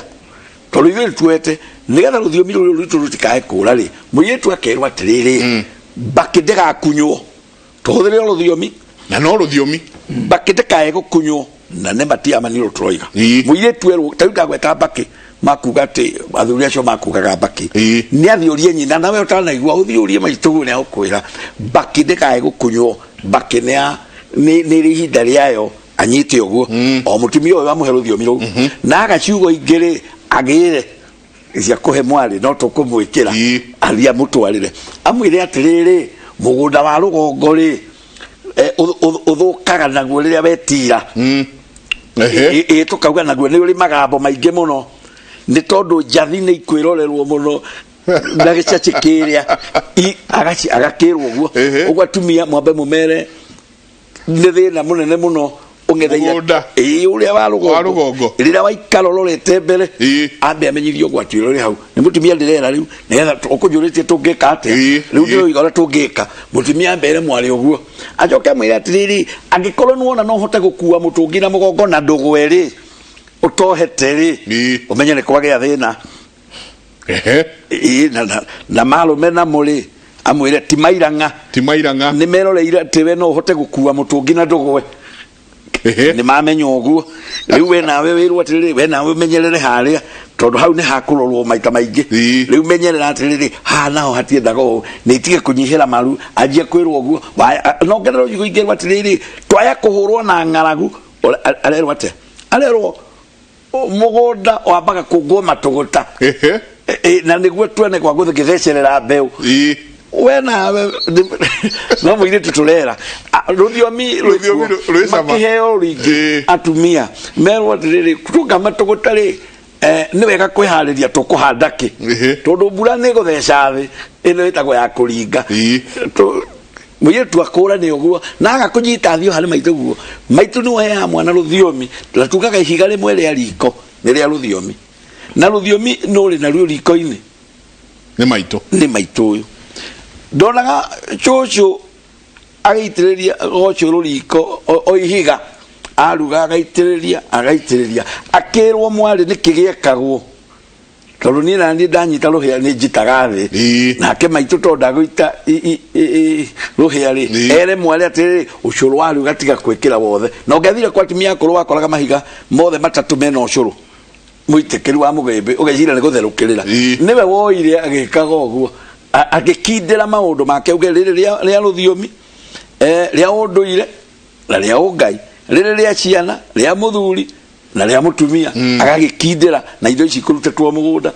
tondũ ithuĩ tuoete nĩgetha rũthiomi rũrũ rwitũ rũtikae kũra rĩ, mũirĩtu akerwo atĩrĩrĩ, mbakĩ ndĩgakunywo, tũhũthĩre o rũthiomi. Na no rũthiomi. Mbakĩ ndĩkae gũkunywo, na nĩ matia mani rũ tũroiga. Mũirĩtu erwo ta rĩu ndagweta mbakĩ, makuga atĩ athuri acio makugaga mbakĩ. Nĩ athiĩ ũrie nyina, nawe ũtanaigua ũthiĩ ũrie maitũguo, nĩ agũkwĩra mbakĩ ndĩkae gũkunywo, mbakĩ nĩ ya nĩ ĩrĩ ihinda rĩayo, anyite ũguo o mũtumia ũyũ amũhe rũthiomi rũu na aga ciugo ingĩ rĩ agĩre. Cia kũhe mwarĩ no tũkũmwĩkĩra. Athiĩ amũtwarĩre, amwĩre atĩrĩrĩ, mũgũnda wa rũgongo rĩ, ũthũkaga naguo rĩrĩa wetira. Ĩ tũkauga naguo nĩ ũrĩ magambo maingĩ mũno, nĩ tondũ njathi nĩ ikwĩrorerwo mũno na gĩcacĩ kĩrĩa. Agakĩrwo ũguo. Ũguo atumia mwambe mũmere nĩ thĩna mũnene mũno ũng'etheire. Mũgũnda. Ĩĩ, ũrĩa wa Wa rũgongo. Rũgongo. Rĩrĩa waikara ũrorete mbere, ambe amenyithio ũgwati ũrĩa ũrĩ hau. Nĩ mũtumia ndĩrera rĩu, nĩgetha ũkũnjũrĩtie tũngĩka atĩa. Rĩu ndĩroiga ũrĩa tũngĩka. Mũtumia ambere mwarĩ ũguo, acoke amwĩre atĩrĩrĩ, angĩkorwo nĩwona no ũhote gũkua mũtũngi na mũgongo na ndũgwe rĩ, ũtohete rĩ, ũmenye nĩ kwagĩa thĩna. Ĩĩ, na marũme namo rĩ, amwĩre ti mairang'a. Ti mairang'a. Nĩ meroreire atĩ we no ũhote gũkua mũtũngi na ndũgwe. Nĩ mamenya ũguo. Rĩu we nawe wĩrwo atĩrĩrĩ, we nawe ũmenyerere harĩa, tondũ hau nĩ hakũrorwo maita maingĩ. Rĩu menyerera atĩrĩrĩ, haha naho hatiendaga ũũ, nĩ itige kũnyihĩra maru, anjie kwĩrwo ũguo. Nongerera ũguo ingĩrwo atĩrĩrĩ, twaya kũhũrwo na ng'aragu, arerwo atĩa? Arerwo mũgũnda wambaga kũngwo matũgũta. Na nĩguo tuone kwa gũthĩgĩthecerera mbeũ. We nawe no mũirĩtu tũrera. Rũthiomi Rũthiomi rwĩ cama. Makĩheo rĩngĩ atumia merwo atĩrĩrĩ, tũnga matũgũta rĩ, nĩ wega kwĩharĩria tũkũhanda kĩ, tondũ mbura nĩ ĩgũtheca thĩ ĩno ĩtagwo ya kũringa. Mũirĩtu akũrane ũguo na aga kũnyita thiũ harĩ maitũ guo. Maitũ nĩ ũheaga mwana rũthiomi, na tugaga ihiga rĩmwe rĩa riko nĩ rĩa rũthiomi, na rũthiomi nũrĩ naruo riko-inĩ. Nĩ maitũ. Nĩ maitũ ũyũ ndonaga cũcũ agĩitĩrĩria gocũrũ riko o ihiga aruga, agaitĩrĩria, agaitĩrĩria, akĩrwo mwarĩ nĩkĩ gĩekagwo, tondũ niĩ naniĩ ndanyita rũhĩa nĩ njitaga thĩ. Nake maitũ tondũ ndagũita rũhĩa rĩ, ere mwarĩ atĩrĩrĩ, ũcũrũ waruga tiga kwĩkĩra wothe. Na ũngĩathire kwa atumia akũrũ wakoraga mahiga mothe matatũ mena ũcũrũ mũitĩkĩru wa mũgĩmbĩ, ũgeciria nĩ gũtherũkĩrĩra. Nĩwe woire agĩkaga ũguo, agĩkindĩra maũndũ make, uge rĩrĩ rĩa rũthiomi, rĩa ũndũire na rĩa ũngai, rĩrĩ rĩa ciana, rĩa mũthuri na rĩa mũtumia. Agagĩkindĩra na indo ici kũrutĩtwo mũgũnda,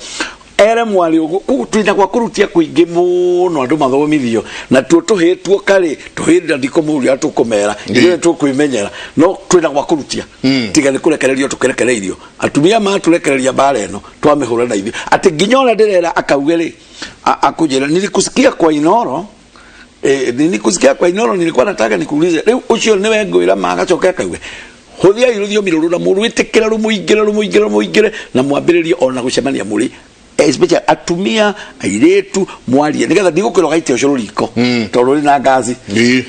ere mwarĩ ũguo. Koguo twĩna gwa kũrutia kũingĩ mũno andũ mathomithio, na tuo tũhĩ tuoka rĩ, tũhĩ na ndikũmũria tũkũmera ithuĩ nĩ tũkwĩmenyera, no twĩna gwa kũrutia. Tiga nĩ kũrekererio tũkĩrekereirio, atumia matũrekereria mbara ĩno twamĩhũra na ithuĩ, atĩ nginya ũrĩa ndĩrera akauge rĩ, akũnjĩra nilikusikia kwa Inoro, nilikusikia kwa Inoro, nilikuwa nataka nikuulize. Rĩu ũcio nĩwe ngwĩra ma agacoke akauge hũthiai rũthiomi rũrũ na mũrwĩtĩkĩre, rũmũingĩre, rũmũingĩre, rũmũingĩre, na mwambĩrĩrie ona gũcemania mũrĩ especially atumia, airĩtu, mwarie, nĩgetha ndigũkwĩra ũgaite ũcũrũ riko tondũ ũrĩ na ngaci.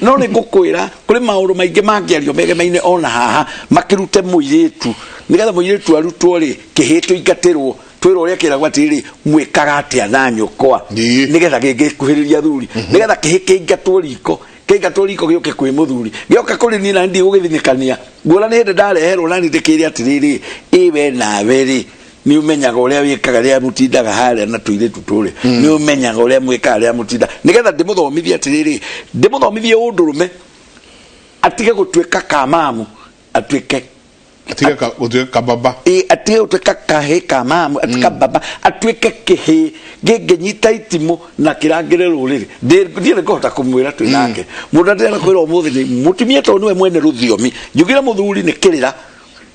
No nĩ ngũkwĩra kũrĩ maũndũ maingĩ mangĩario megemaine ona haha makĩrute mũirĩtu, nĩgetha mũirĩtu arutwo rĩ, kĩhĩ tũingatĩrwo, twĩrwo ũrĩa kĩragwo atĩrĩrĩ, mwĩkaga atĩa na nyũkwa, nĩgetha gĩngĩkuhĩrĩria thuri, nĩgetha kĩhĩ kĩingatwo riko, kĩingatwo riko gĩũke kwĩ mũthuri, gĩoka kũrĩ niĩ na ndigũgĩthinĩkania. Nguona nĩ hĩndĩ ndareherwo na niĩ ndĩkĩre atĩrĩrĩ, ĩ we nawe rĩ, nĩ ũmenyaga ũrĩa wĩkaga rĩrĩa mũtindaga harĩa na tũirĩtu tũrĩ, nĩ ũmenyaga ũrĩa mwĩkaga rĩrĩa mũtinda, nĩgetha ndĩmũthomithie atĩrĩrĩ, ndĩmũthomithie ũndũrũme, atige gũtuĩka kamamu, atuĩke Atige gũtuĩka kababa. Ĩ, atige gũtuĩka kahĩ ka mamu, atuĩka baba, atuĩke kĩhĩ gĩngĩnyita itimũ na kĩrangĩre rũrĩrĩ. Ndiĩ nĩ ngũhota kũmwĩra twĩ nake mũndũ ndĩrenda kwĩra ũmũthĩ nĩ mũtumia, tondũ nĩwe mwene rũthiomi. Njugire mũthuri nĩ kĩrĩra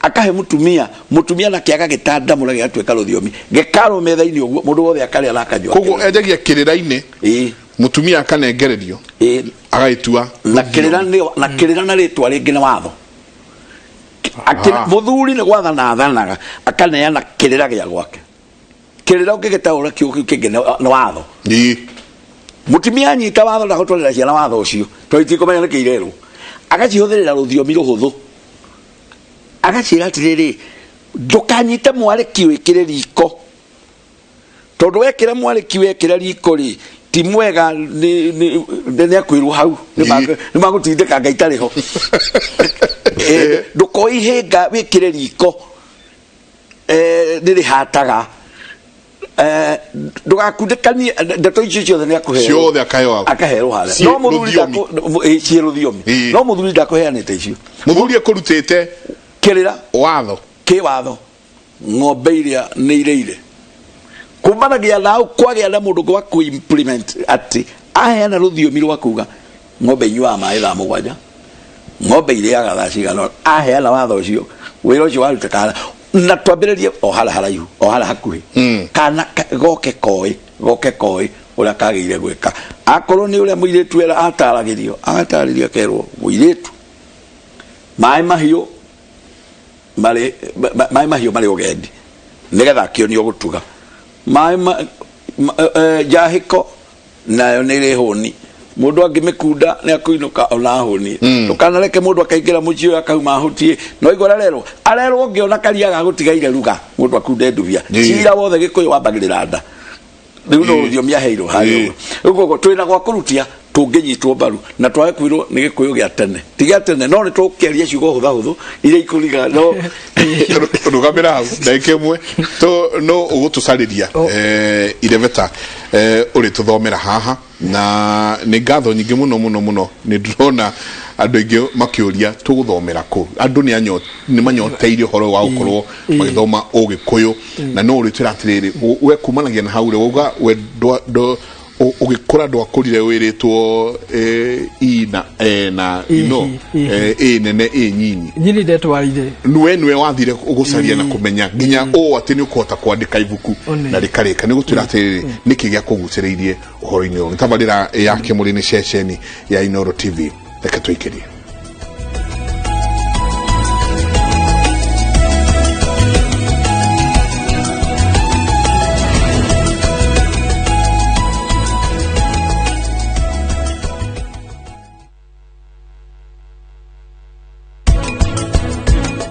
akahe mũtumia, mũtumia nake agagĩtandamũra gĩgatuĩka rũthiomi, gĩkarwo metha-inĩ ũguo, mũndũ wothe akarĩa na akanyua. Koguo enjagia kĩrĩra-inĩ, mũtumia akanengererio, agagĩtua. Na kĩrĩra na kĩrĩra na rĩtwa rĩngĩ nĩ watho. Mũthuri nĩ gwathana athanaga, akaneana kĩrĩra gĩa gwake. Kĩrĩra ũngĩgĩtaũra kiugo kĩu kĩngĩ nĩ watho. Mũtumia anyita watho ndagũtwarĩra ciana watho ũcio, tondũ itikũmenya nĩkĩ irerwo, agacihũthĩrĩra rũthiomi rũhũthũ, agaciĩra atĩrĩrĩ, ndũkanyite mwarĩki wĩkĩre riko, tondũ wekĩra mwarĩki wekĩra riko rĩ, ti mwega, nĩ akwĩrwo hau nĩ magũtindĩka Ngai tarĩ ho. Ndũkoe ihĩnga wĩkĩre riko, nĩ rĩhataga. Ndũgakundĩkanie ndeto icio ciothe nĩ akũherwo. Ciothe akaheo. Akaherwo harĩa. Ciĩ No mũthuri rũthiomi. Ciĩ rũthiomi. No mũthuri ndakũheanĩte icio. Mũthuri ekũrutĩte kĩrĩra watho. Kĩ watho, ng'ombe iria nĩ irĩire. Kumanagia na kwagĩa na mũndũ gwa ku-implement atĩ aheana rũthiomi rwa kuga ng'ombe inyuaga maĩ thaa 7, ng'ombe irĩaga thaa cigana, aheana watho ũcio, wĩra ũcio warutĩka na twambĩrĩrie o harĩa haraihu, o harĩa hakuhĩ, kana goke koĩ, goke koĩ ũrĩa kagĩrĩire gwĩka. Akorwo nĩ ũrĩa mũirĩtu era ataragĩrio, agatarĩrio akerwo mũirĩtu maĩ mahiũ marĩ maĩ mahiũ marĩ ũgendi, nĩgetha akĩonio gũtuga maĩ njahĩko nayo nĩ ĩrĩ hũni, mũndũ angĩmĩkunda nĩ akũinũka ona ahũnie. Ndũkanareke mũndũ akaingĩra mũciĩ ũyũ akauma ahũtie. No igua arerwo, arerwo ũngĩona karia gagũtigaire ruga, mũndũ akunde ndubia. Cira wothe Gĩkũyũ wambagĩrĩra nda. Rĩu no rũthiomi aheirwo harĩa ũguo. Rĩu koguo twĩna gwa kũrutia tũngĩnyitwo mbaru na twage kwĩrwo nĩ Gĩkũyũ gĩa tene, ti gĩa tene, no nĩ tũkĩaria ciugo hũthahũthũ iria ikũriga no Rũgamĩra hau ndagĩka ĩmwe no ũgũtũcarĩria irebeta ũrĩtũthomera haha, na nĩ ngatho nyingĩ mũno mũno mũno. Nĩ ndĩrona andũ aingĩ makĩũria tũgũthomera kũ. Andũ nĩ manyoteire ũhoro wa gũkorwo magĩthoma Ũgĩkũyũ, na no ũrĩtwĩra atĩrĩrĩ, we kumanagia na hau rĩ, wauga we ũgĩkũra ndwakũrire wĩrĩtwo i na e na ino ĩ nene ĩ nyinyi. Nyini ndetwarire. Nwe nwe wathire ũgũcaria na kũmenya nginya ũũ atĩ nĩ ũkũhota kwandĩka ibuku na rĩkarĩka. Nĩ gũtwĩra atĩrĩrĩ, nĩkĩ gĩa kũgucĩrĩirie ũhoro-inĩ ũyũ? Nĩ tabarĩra ya Kĩmũrĩ, nĩ ceceni ya Inooro TV. Reke tũikĩrie.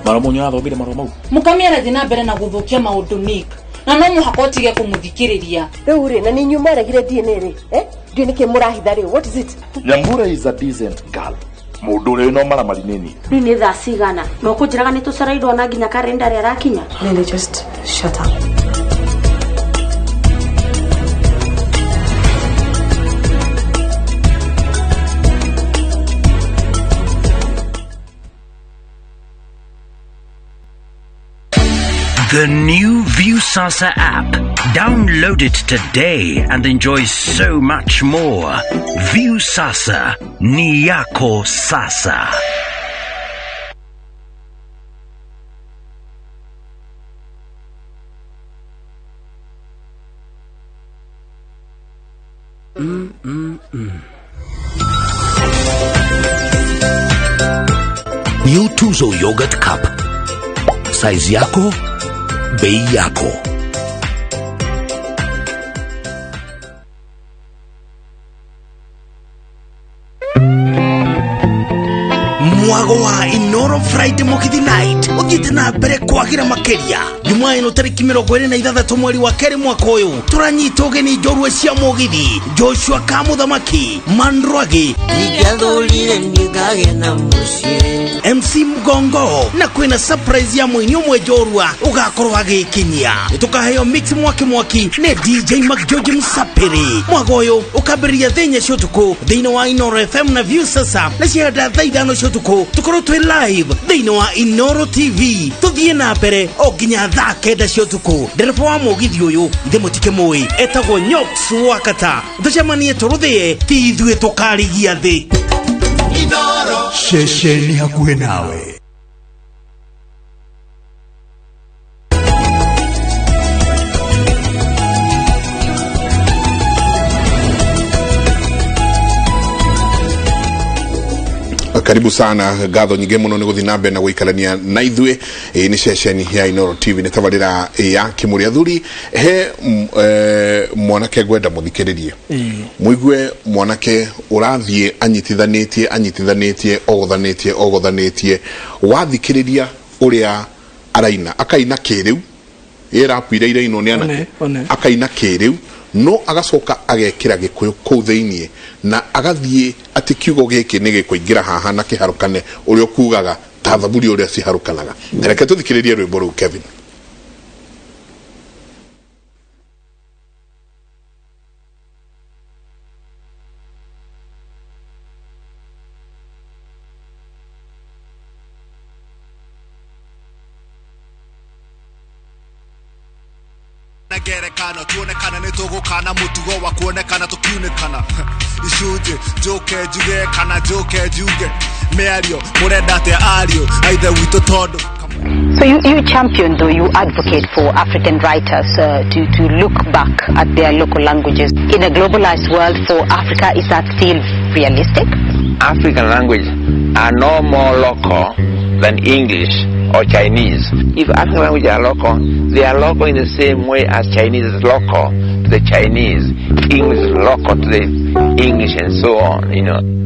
Marũa athomire marũa mau. Mukami arathiĩ na mbere na gũthũkia maũndũ Nick, na no mũhaka ũtige kũmũthikĩrĩria. Rĩu rĩ, na nĩ inyuĩ mwaregire DNA rĩ, eh? Ndiũĩ nĩkĩ mũrahitha rĩu. What is it? Nyambura is a decent girl. Mũndũ ũrĩa wĩna ũmaramari nĩ niĩ. Rĩu nĩ thaa cigana na ũkũnjĩraga nĩ tũcereirwo na nginya karenda ĩrakinya? Lily, just shut up. The new Viusasa app. Download it today and enjoy so much more. Viusasa, ni yako sasa. New Tuzo Yogurt Cup. Size yako, bei yako. Mwago wa Inoro Friday Mugithi Night uthiĩte na mbere kwagira makĩria. Jumaa ĩno tarĩki 26 mweri wa kerĩ mwaka ũyũ, tũranyita ũgeni njorua cia mũgithi Joshua Kamuthamaki Mandrwagi, Ingĩathũrire ningagĩa na mũciĩ, MC Mgongo, na kwĩna surprise ya mũini ũmwe njorua ũgakorwo agĩkinyia. Nĩtũkaheo mix mwaki mwaki nĩ DJ McGeorge Msapiri. Mwago ũyũ ũkambĩrĩria thaa 4 cia ũtukũ thĩinĩ wa Inoro FM na Viusasa, na ciahanda thaa 5 cia ũtukũ tũkorwo twĩ live thĩinĩ wa Inoro TV, tũthiĩ na mbere o nginya thaa 9 cia ũtukũ. Ndereba wa mũgithi ũyũ ithe mũtikĩmũĩ, etagwo Nyox Wakata. Tũcemanie tũrũthĩe, ti ithuĩ tũkarigia thĩ. Ceceni hakuhĩ nawe. Karibu sana, ngatho nyingĩ mũno nĩ gũthiĩ na mbere na gũikarania na ithuĩ. Ĩ nĩ ceceni ya Inooro TV, nĩ tabarĩra ya Kĩmũrĩ. Athuri, he mwanake ngwenda mũthikĩrĩrie, mũigue mwanake ũrathiĩ anyitithanĩtie anyitithanĩtie ogothanĩtie ogothanĩtie. Wathikĩrĩria ũrĩa araina, akaina kĩrĩu, ĩ rap iria irainwo nĩ anake, akaina kĩrĩu no agacoka agekĩra Gĩkũyũ kũu thĩiniĩ, na agathiĩ atĩ kiugo gĩkĩ nĩ gĩkũingĩra haha na kĩharũkane ũrĩa ũkugaga ta thaburi ũrĩa ciharũkanaga. Reke tũthikĩrĩrie rwĩmbo rũu, Kevin. Ngerekano tuonekana nĩ tũgũkana mũtugo wa kuonekana tũkiunĩkana icunjĩ njũke njuge kana njũke njuge mĩario mũrenda atĩa ariũ a ithe witũ tondũ. So you champion, though, you advocate for African writers to look back at their local languages. In a globalized world for Africa, is that still realistic? African languages are no more local than English or Chinese. If African languages are local, they are local in the same way as Chinese is local to the Chinese, English is local to the English, and so on,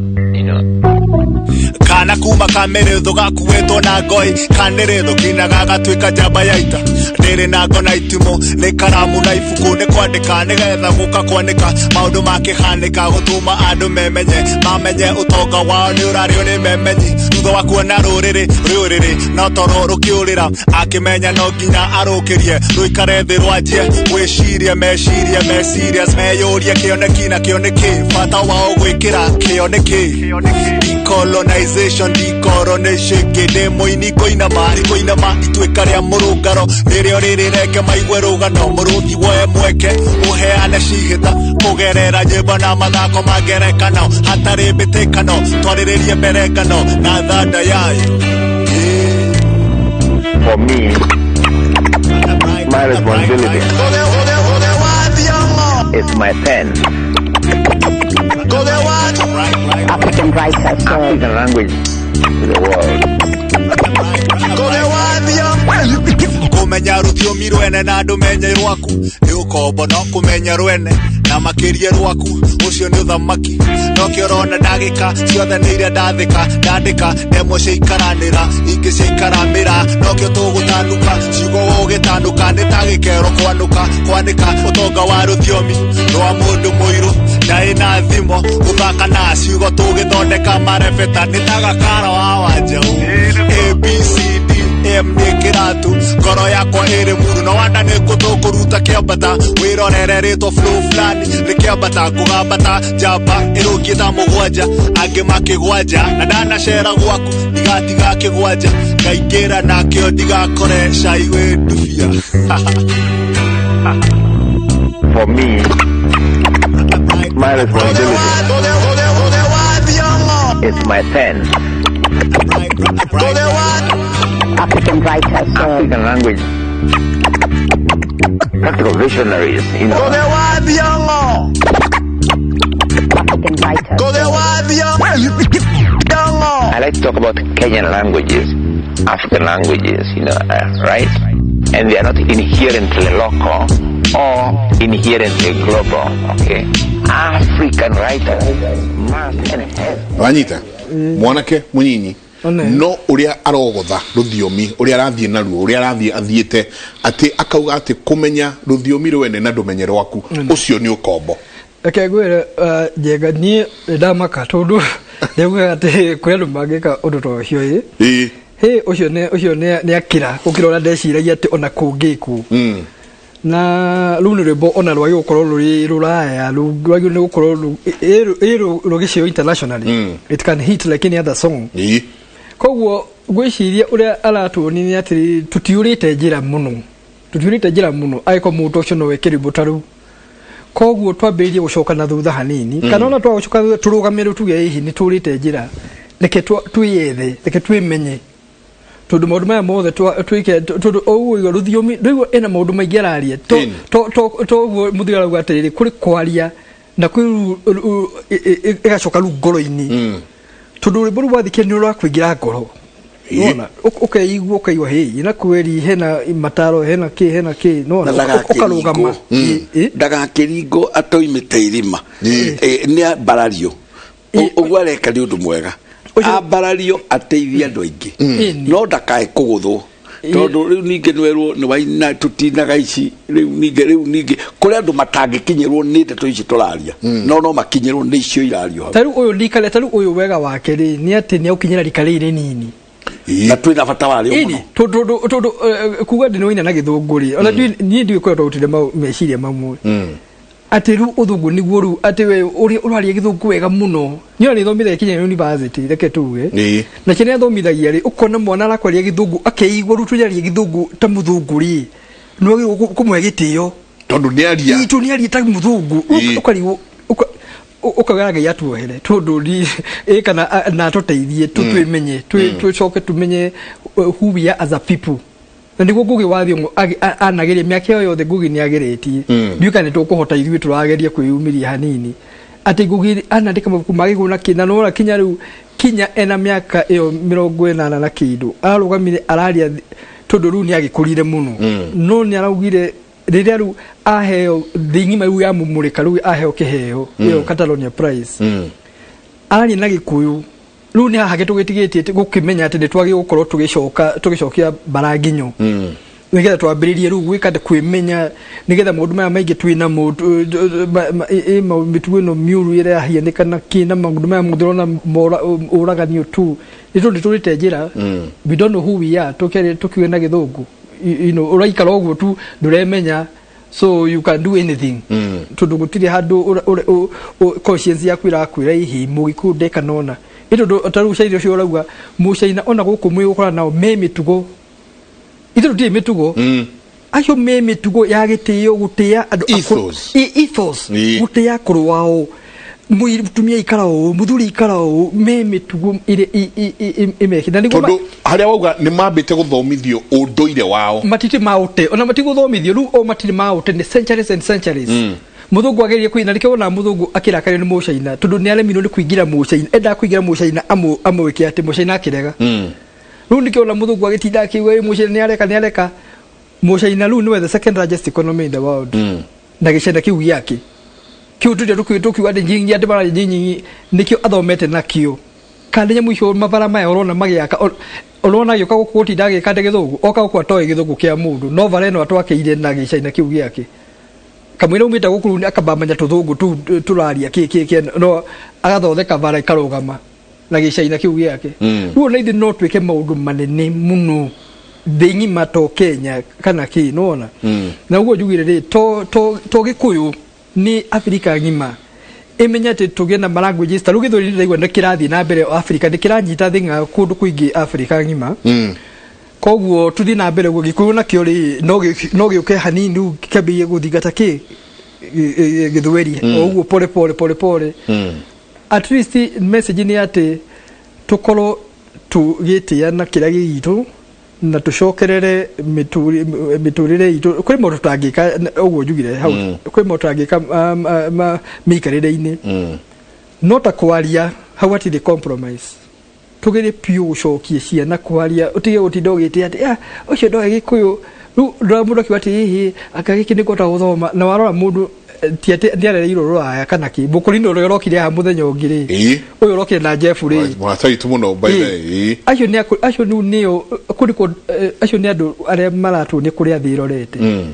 Kana kuma kamĩrĩthũ gakuĩtwo na ngoi kanĩrĩthũ kinya gagatuĩka njamba ya ita ndĩrĩ na ngo na itimũ nĩ karamu na ibuku nĩ kwandĩka nĩgetha gũka kwanĩka maũndũ makĩhanĩka gũtũma andũ memenye mamenye ũtonga wao nĩ ũrarĩo nĩ memenyi thutha wa kuona rũrĩrĩ rũrĩrĩ no toro rũkĩũrĩra akĩmenya no nginya arũkĩrie rũikare thĩ rwanjie gwĩciria meciria meciria meyũrie kĩoneki na kĩoneki bata wao gwĩkĩra kĩoneki. Decolonization, decoronation, ngĩndĩ mũini ngũinama ngũinama ituĩka rĩa mũrũngaro rĩrĩa rĩrĩ reke maigue rũgano mũrũthi woe mweke ũheane cihĩta kũgerera nyĩmbo na mathako ma ngerekano hatarĩ mbĩtĩkano twarĩrĩrie mbere ngano na thanda yayo. For me, my responsibility is my pen. African writers. African language to the world. Kũmenya rũthiomi rwene na ndũmenye rwaku nĩ ũkombo no kũmenya rwene na makĩria rwaku ũcio nĩ ũthamaki nokĩo ũrona ndagĩka ciothe nĩ iria ndathĩka ndandĩka ndemwa ciaikaranĩra ingĩ ciaikaramĩra nokĩo tũgũtanuka ciugo gũgĩtanuka nĩ ta gĩkero kwanũka kwanĩka ũtonga wa rũthiomi rwa mũndũ mũirũ ndaĩ na thimo gũthaka na ciugo tũgĩthondeka marebeta nĩ ta gakara wa Wanjaũ A B C D M nĩ kĩratu ngoro yakwa ĩrĩ muru no wanda nĩ kũtũkũruta kĩambata wĩrorere rĩtwa flow fulani nĩ kĩambata ngũgambata njamba ĩrũngiĩ ta mũgwanja angĩ makĩgwanja na ndanacera gwaku ndigatiga kĩgwanja ngaingĩra nakĩo ndigakore cai wĩ ndubia. For me, my responsibility is my pen. African writers. African language. Practical visionaries, you know. African writers. I like to talk about Kenyan languages, African languages, you know, right? And they are not inherently local or inherently global, okay? African writers must and have. Wanyita, mwanake munyinyi no uria arogotha ruthiomi uria arathie naruo uria arathie athiete ati akauga ati kumenya ruthiomi rwene na ndumenye rwaku ucio ni ukombo. Reke ngwire Njenga niĩ ndamaka tondu ndauga ati kũrĩ andũ mangĩka ũndũ ta ũcio ĩ hĩ ũcio nĩ ũcio nĩ akira gũkĩra ũrĩa ndeciragia atĩ ona kũngĩkwo na rũu nĩ rwĩmbo ona rwagĩrĩirwo gũkorwo rũrĩ rũraya rwagĩrĩirwo nĩ gũkorwo rũgĩcio internationally. It can hit like any other song. Koguo ngwĩciria ũrĩa aratuonia nĩ atĩ tũtiũrĩte njĩra mũno angĩkorwo mũndũ ũcio no eke rwĩmbo ta rũu. Koguo twambĩrĩrie gũcoka na thutha hanini kana ona twagũcoka thutha tũrũgame rĩu tuge hihi nĩ tũrĩte njĩra reke twĩyethe reke twĩmenye tondũ maũndũ maya mothe twĩke tondũ ũguo igua rũthiomi rũigua ĩna maũndũ maingĩ araria to ũguo mũthuri arauga atĩrĩrĩ kũrĩ kwaria na kwĩ ĩgacoka rĩu ngoro-inĩ tondũ rwĩmbo rũu wathikĩrĩria nĩ rũrakũingĩra ngoro. Nona ukeigua ukaigua hĩ na kweri hena mataro hena kĩ nona ukarũgama ndagakĩringwo atoimĩte irima nĩ ambarario ũguo areka nĩ ũndũ mwega ambarario ateithie andũ aingĩ no ndakae kũgũthwo tondũ rĩu ningĩ nĩwerwo nĩ waina tũtinaga ici rĩu ningĩ kũrĩ andũ matangĩkinyĩrwo nĩ ndeto ici tũraria no makinyĩrwo nĩ icio irario hau. Ta rĩu ũyũ rika ta rĩu ũyũ wega wake rĩ nĩ atĩ nĩ agũkinyĩra rika rĩrĩ rĩnini na twĩna bata warĩo mũno tondũ kuga ndĩ nĩwaina na gĩthũngũ rĩ ona niĩ ndiũĩ kũrĩa twarutire meciria mamwe atĩ rĩu ũthũngũ nĩguo rĩu atĩ we ũrĩa ũraria gĩthũngũ wega mũno niĩ ona nĩthomithagia kinya university reke tuge na kĩrĩa athomithagia rĩ ũkona mwana arakwaria gĩthũngũ akeigua rĩu tũraria gĩthũngũ ta mũthũngũ rĩ nĩwagĩrĩirwo kũmũhe gĩtĩo Tondũ nĩ aria. Ii, tondũ nĩ aria ta mũthũngũ. Ũkarigwo ũkauga Ngai atuohere tondũ ĩ kana na atũteithie twĩmenye, tũcoke tũmenye who we are as a people. Na nĩguo Ngugi wa Thiong'o anageria mĩaka ĩyo yothe, Ngugi nĩ ageretie. Ndiũĩ kana nĩ tũkũhota ithuĩ tũrageria kwĩyumĩria hanini atĩ Ngugi anandĩka mabuku ma Gĩkũyũ na kĩ na nĩwona kinya rĩu, kinya ena mĩaka ĩyo 80 na kĩndũ, ararũgamire araria tondũ rĩu nĩ agĩkũrire mũno. No nĩ araugire rĩrĩa rĩu aheo thĩ ng'ima rĩu yamũmũrĩka, rĩu aheo kĩheo ĩyo Catalonia Prize, araria na Gĩkũyũ. Rĩu nĩ haha tũgĩtigĩtie gũkĩmenya atĩ nĩ twagĩrĩirwo gũkorwo tũgĩcoka tũgĩcokia mbara nginyo nĩgetha twambĩrĩrie rĩu gwĩka atĩ kwĩmenya, nĩgetha maũndũ maya maingĩ twĩ namo mĩtugo ĩno mĩũru ĩrĩa yahianĩka na kĩ na maũndũ maya mothe ũrona ũraganio tu nĩ tondũ nĩtũrĩte njĩra. We don't know who we are. Tũkiuge na Gĩthũngũ, ũraikara ũguo tu ndũremenya, so you can do anything tondũ gũtirĩ handũ conscience yaku ĩrakwĩra ihi mũgĩkũyũ ndeka nona ĩ tondũ ta rĩu cairi ũcio ũrauga mũcaina ona gũkũ mwĩ gũkora nao me mĩtugo, ithuĩ tũtirĩ mĩtugo. Acio me mĩtugo ya gĩtĩo, gũtĩa andũ Ethos. Ethos. Gũtĩa akũrũ wao, mũtumia ikara ũũ, mũthuri ikara ũũ, me mĩtugo ĩrĩa ĩmekĩte na nĩguo Tondũ harĩa wauga nĩ mambĩte gũthomithio ũndũire wao. Matirĩ maũte, ona matigũthomithio rĩu, o matirĩ maũte nĩ centuries and centuries. Mũthũngũ agerie kwĩna nĩkĩo wona mũthũngũ akĩrakario nĩ mũcaina tondũ nĩ aremirwo nĩ kũingĩra mũcaina, endaga kũingĩra mũcaina amwĩke atĩ mũcaina akĩrega. Rĩu nĩkĩo wona mũthũngũ agĩtinda akiuga, "Ĩ, mũcaina nĩ areka, nĩ areka." Mũcaina rĩu nĩwe the second largest economy in the world na gĩcaina kĩu gĩake kĩu tũrĩa tũkiuga atĩ nyinyi andũ mararia nyinyi nĩkĩo athomete nakĩo kana nyamũ icio mabara maya ũrona magĩaka ũrona agĩũka gũkũ gũtinda agĩka atĩ Gĩthũngũ oka gũkũ atoĩ Gĩthũngũ kĩa mũndũ no bara ĩno atwakĩire na gĩcaina kĩu gĩake kamũira umĩte gũkũ rĩu akamba menya tũthũngũ tũu tũraria kĩ kĩ kĩ no agathondeka bara ĩkarũgama na gĩcaina kĩu gĩake. Rĩu ona ithuĩ no twĩke maũndũ manene mũno thĩ ng'ima to Kenya kana kĩ nĩwona. Na ũguo njugire rĩ to Gĩkũyũ nĩ Afrika ng'ima ĩmenye atĩ tũgĩe na languages ta rĩu Gĩthweri ndĩraigua nĩ kĩrathiĩ na mbere Afrika, nĩ kĩranyita thĩng'a kũndũ kũingĩ Afrika ng'ima. Koguo tũthiĩ na mbere ũguo Gĩkũyũ nakĩo rĩ no gĩũke hanini rĩu kĩambĩrĩrie gũthingata kĩ Gĩthweri o ũguo pole pole pole pole. At least message nĩ atĩ tũkorwo tũgĩtĩana kĩrĩa gĩ gitũ na tũcokerere mĩtũrĩre itũ. Kwĩ maũndũ tũtangĩka ũguo njugire hau. Kwĩ maũndũ tũtangĩka mĩikarĩre-inĩ no ta kwaria hau hatirĩ compromise. Tũgerie piũ gũcokia ciana kwaria, ũtige gũtinda ũgĩte atĩ, "Ah, ũcio ndoĩ Gĩkũyũ." Rĩu ndora mũndũ akiuga atĩ ĩhĩ anga gĩkĩ nĩ kũhota gũthoma na warora mũndũ ti atĩ nĩ arereirwo rũraya kana kĩ mũkũrinũ ũrĩa ũrokire haha mũthenya ũngĩ rĩ ũyũ ũrokire na Jeff rĩ. Mũrata witũ mũno by the way. Acio nĩ acio rĩu nĩo kũrĩ acio nĩ andũ arĩa maratuonia kũrĩa thĩ ĩrorete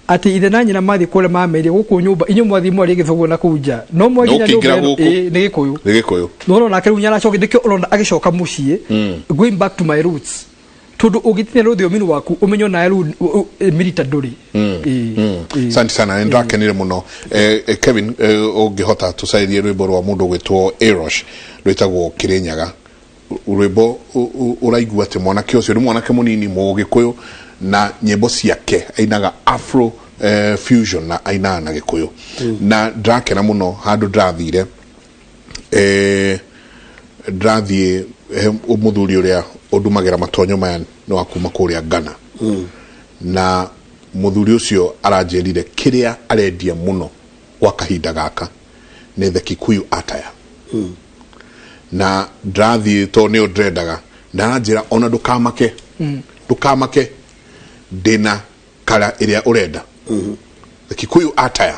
atĩ ithe na nyina mathiĩ kũrĩa mameire gũkũ nyũmba inyuĩ mwathiĩ mwarie Gĩthũngũ na kũu nja no mwakinya Ũkĩingĩra nyũmba ĩno, gũkũ. ĩĩ, nĩ Gĩkũyũ. Nĩ Gĩkũyũ. Nĩ nake rĩu nĩaracoka, nĩkĩo ũrona agĩcoka mũciĩ, going back to my roots, tondũ ũngĩtinia rũthiomi rwaku ũmenye onawe rĩu milita ndũrĩ. Ĩĩ. Asante sana, nĩ ndakenire mũno. Kevin, ũngĩhota tũcarĩrie rwĩmbo rwa mũndũ ũgwĩtwo Erosh rwĩtagwo Kĩrĩnyaga, rwĩmbo ũraigua atĩ mwanake ũcio nĩ mwanake mũnini Mũgĩkũyũ na nyĩmbo ciake ainaga afro fusion na ainaga na Gĩkũyũ na ndĩrakena mũno. Handũ ndĩrathire ndĩrathiĩ he mũthuri ũrĩa ũndumagĩra matonyo maya nĩ wa kuma kũrĩa Ghana na mũthuri ũcio aranjĩrire kĩrĩa arendia mũno gwa kahinda gaka nĩ the Kikuyu attire na ndĩrathiĩ tondũ nĩyo ndĩrendaga na aranjĩra ona ndũkamake, ndũkamake, ndĩna kara ĩrĩa ũrenda. The Kikuyu attire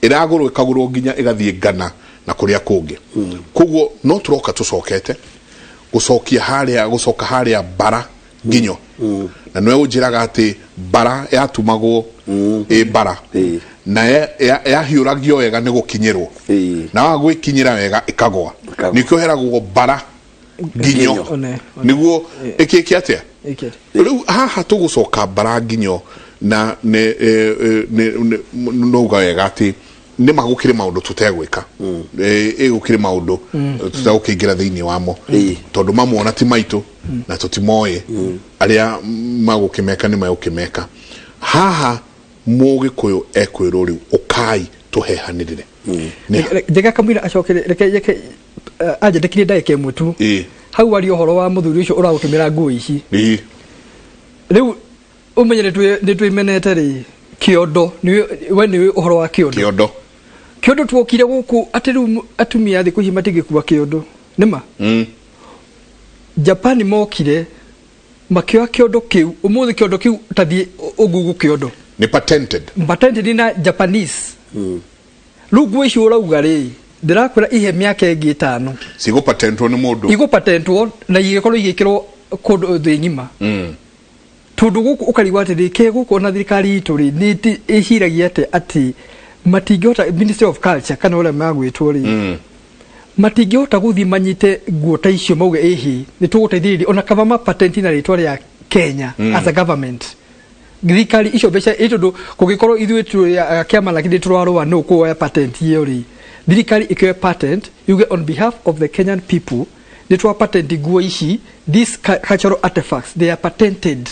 ĩragũrwo ĩkagũrwo nginya ĩgathiĩ Ghana na kũrĩa kũngĩ. Koguo no tũroka tũcokete gũcokia harĩa gũcoka harĩa bara nginyo na nĩwe ũnjĩraga atĩ bara yatumagwo ĩ bara na yahiũragio wega nĩ gũkinyĩrwo na waga gwĩkinyĩra wega ĩkagwa. Ĩkagwa. Nĩkĩo heragwo bara nginyo. One, one. Nĩguo ĩkĩke atĩa? Ĩkĩte. Rĩu haha tũgũcoka bara nginyo na nĩ nouga wega atĩ nĩ ma gũkĩrĩ maũndũ tũtegwĩka. Ĩ gũkĩrĩ maũndũ tũtegũkĩingĩra thĩinĩ wamo tondũ mamwona ti maitũ na tũtimoĩ arĩa magũkĩmeka nĩ magũkĩmeka haha. Mũgĩkũyũ ekwĩrwo rĩu ũkai tũhehanĩrĩre. Njega kamwira acokere reke reke anjĩtĩkirie ndagĩka ĩmwe tu. Hau aria ũhoro wa mũthuri ũcio ũragũtũmĩra nguo ici. Rĩu ũmenye nĩ twĩmenete rĩ kĩondo we nĩ ũhoro wa kĩondo. Kĩondo. Kĩondo tuokire gũkũ atĩ rĩu atumia thikũ ici matingĩkua kĩondo. Nĩma? Japan mokire makĩoya kĩondo kĩu ũmũthĩ kĩondo kĩu tathiĩ ũgugu kĩondo. Nĩ patented. Patented na Japanese. Rĩu nguo icio ũrauga rĩ ndĩrakwĩra ihe mĩaka ĩngĩ 5. Cigũpatentwo nĩ mũndũ. Igũpatentwo na igĩkorwo igĩkĩrwo kũndũ thĩ ng'ima. Tondũ gũkũ ũkarigwo atĩrĩ ke gũkũ ona thirikari itũ rĩ nĩ ĩciragia atĩ atĩ matingĩhota Ministry of Culture kana ũrĩa magwĩtwo rĩ matingĩhota gũthiĩ manyite nguo ta icio mauge ĩhĩ nĩ tũgũteithĩrĩria ona kaba ma patent na rĩtwa rĩa Kenya as a government. Thirikari icio mbeca ĩ tondũ kũngĩkorwo ithuĩ twĩ kĩama lakini tũrarũa nũ kuoya patent ĩyo rĩ thirikari ĩkĩoya patent yuge on behalf of the Kenyan people nĩ twa patent nguo ici these cultural artifacts they are patented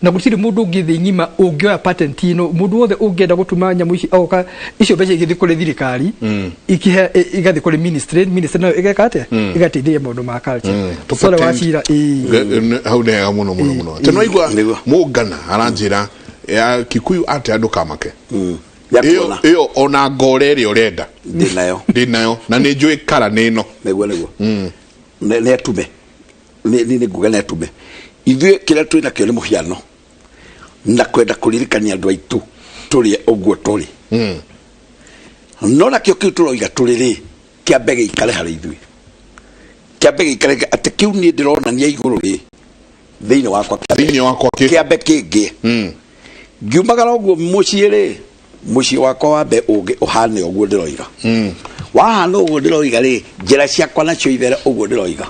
na gũtirĩ mũndũ ũngĩ thĩ ng'ima ũngĩoya patent ĩno mũndũ wothe ũngĩenda gũtuma nyamũ ici agoka icio mbeca igĩthiĩ kũrĩ thirikari igathiĩ kũrĩ ministry nayo ĩgeka atĩa ĩgateithĩrĩria maũndũ ma culture. Sorry wacira hau nĩ hega mũno mũno mũno teno igua mũngana aranjĩra ya Kikuyu atĩ andũ kamake ĩyo ona ngore ĩrĩa ũrenda ndĩ nayo na nĩ njũĩ kara nĩ ĩno nĩguo nĩguo nĩ atume nĩ nguga nĩ atume ithuĩ kĩrĩa twĩ nakĩo nĩ mũhiano na kwenda kũririkania andũ aitũ tũrĩe ũguo tũrĩ no nakĩo kĩu tũroiga tũrĩ rĩ kĩambe gĩikare harĩ ithuĩ kĩambe gĩikare atĩ kĩu niĩ ndĩronania igũrũ rĩ thĩinĩ wakwa kĩambe kĩngĩ ngiumagara ũguo mũciĩ rĩ mũciĩ wakwa wambe ũngĩ ũhane ũguo ndĩroiga wahana ũguo ndĩroiga rĩ njĩra ciakwa nacio ithere ũguo ndĩroiga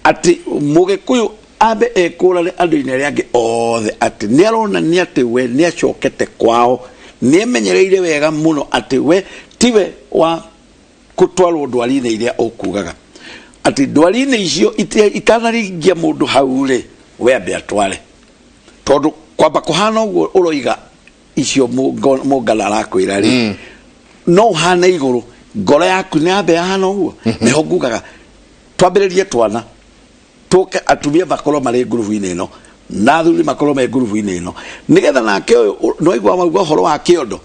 atĩ mũgĩkũyũ ambe ekũrane andũ-inĩ arĩa angĩ othe atĩ nĩ aronania atĩ we nĩ acokete kwao nĩ emenyereire wega mũno atĩ we tiwe wa gũtwarwo ndwari-inĩ iria ũkugaga atĩ ndwari-inĩ icio itanaringia mũndũ hau rĩ we ambe atware tondũ kwamba kũhana ũguo ũroiga icio mũngana arakwĩra rĩ no ũhane igũrũ ngoro yaku nĩ ambe yahana ũguo nĩho ngugaga twambĩrĩrie twana tũke atumia makorwo marĩ ngurubu-inĩ ĩno na athuri makorwo me ngurubu-inĩ ĩno nĩgetha nake ũyũ nĩwaigua mauga ũhoro wa kĩondo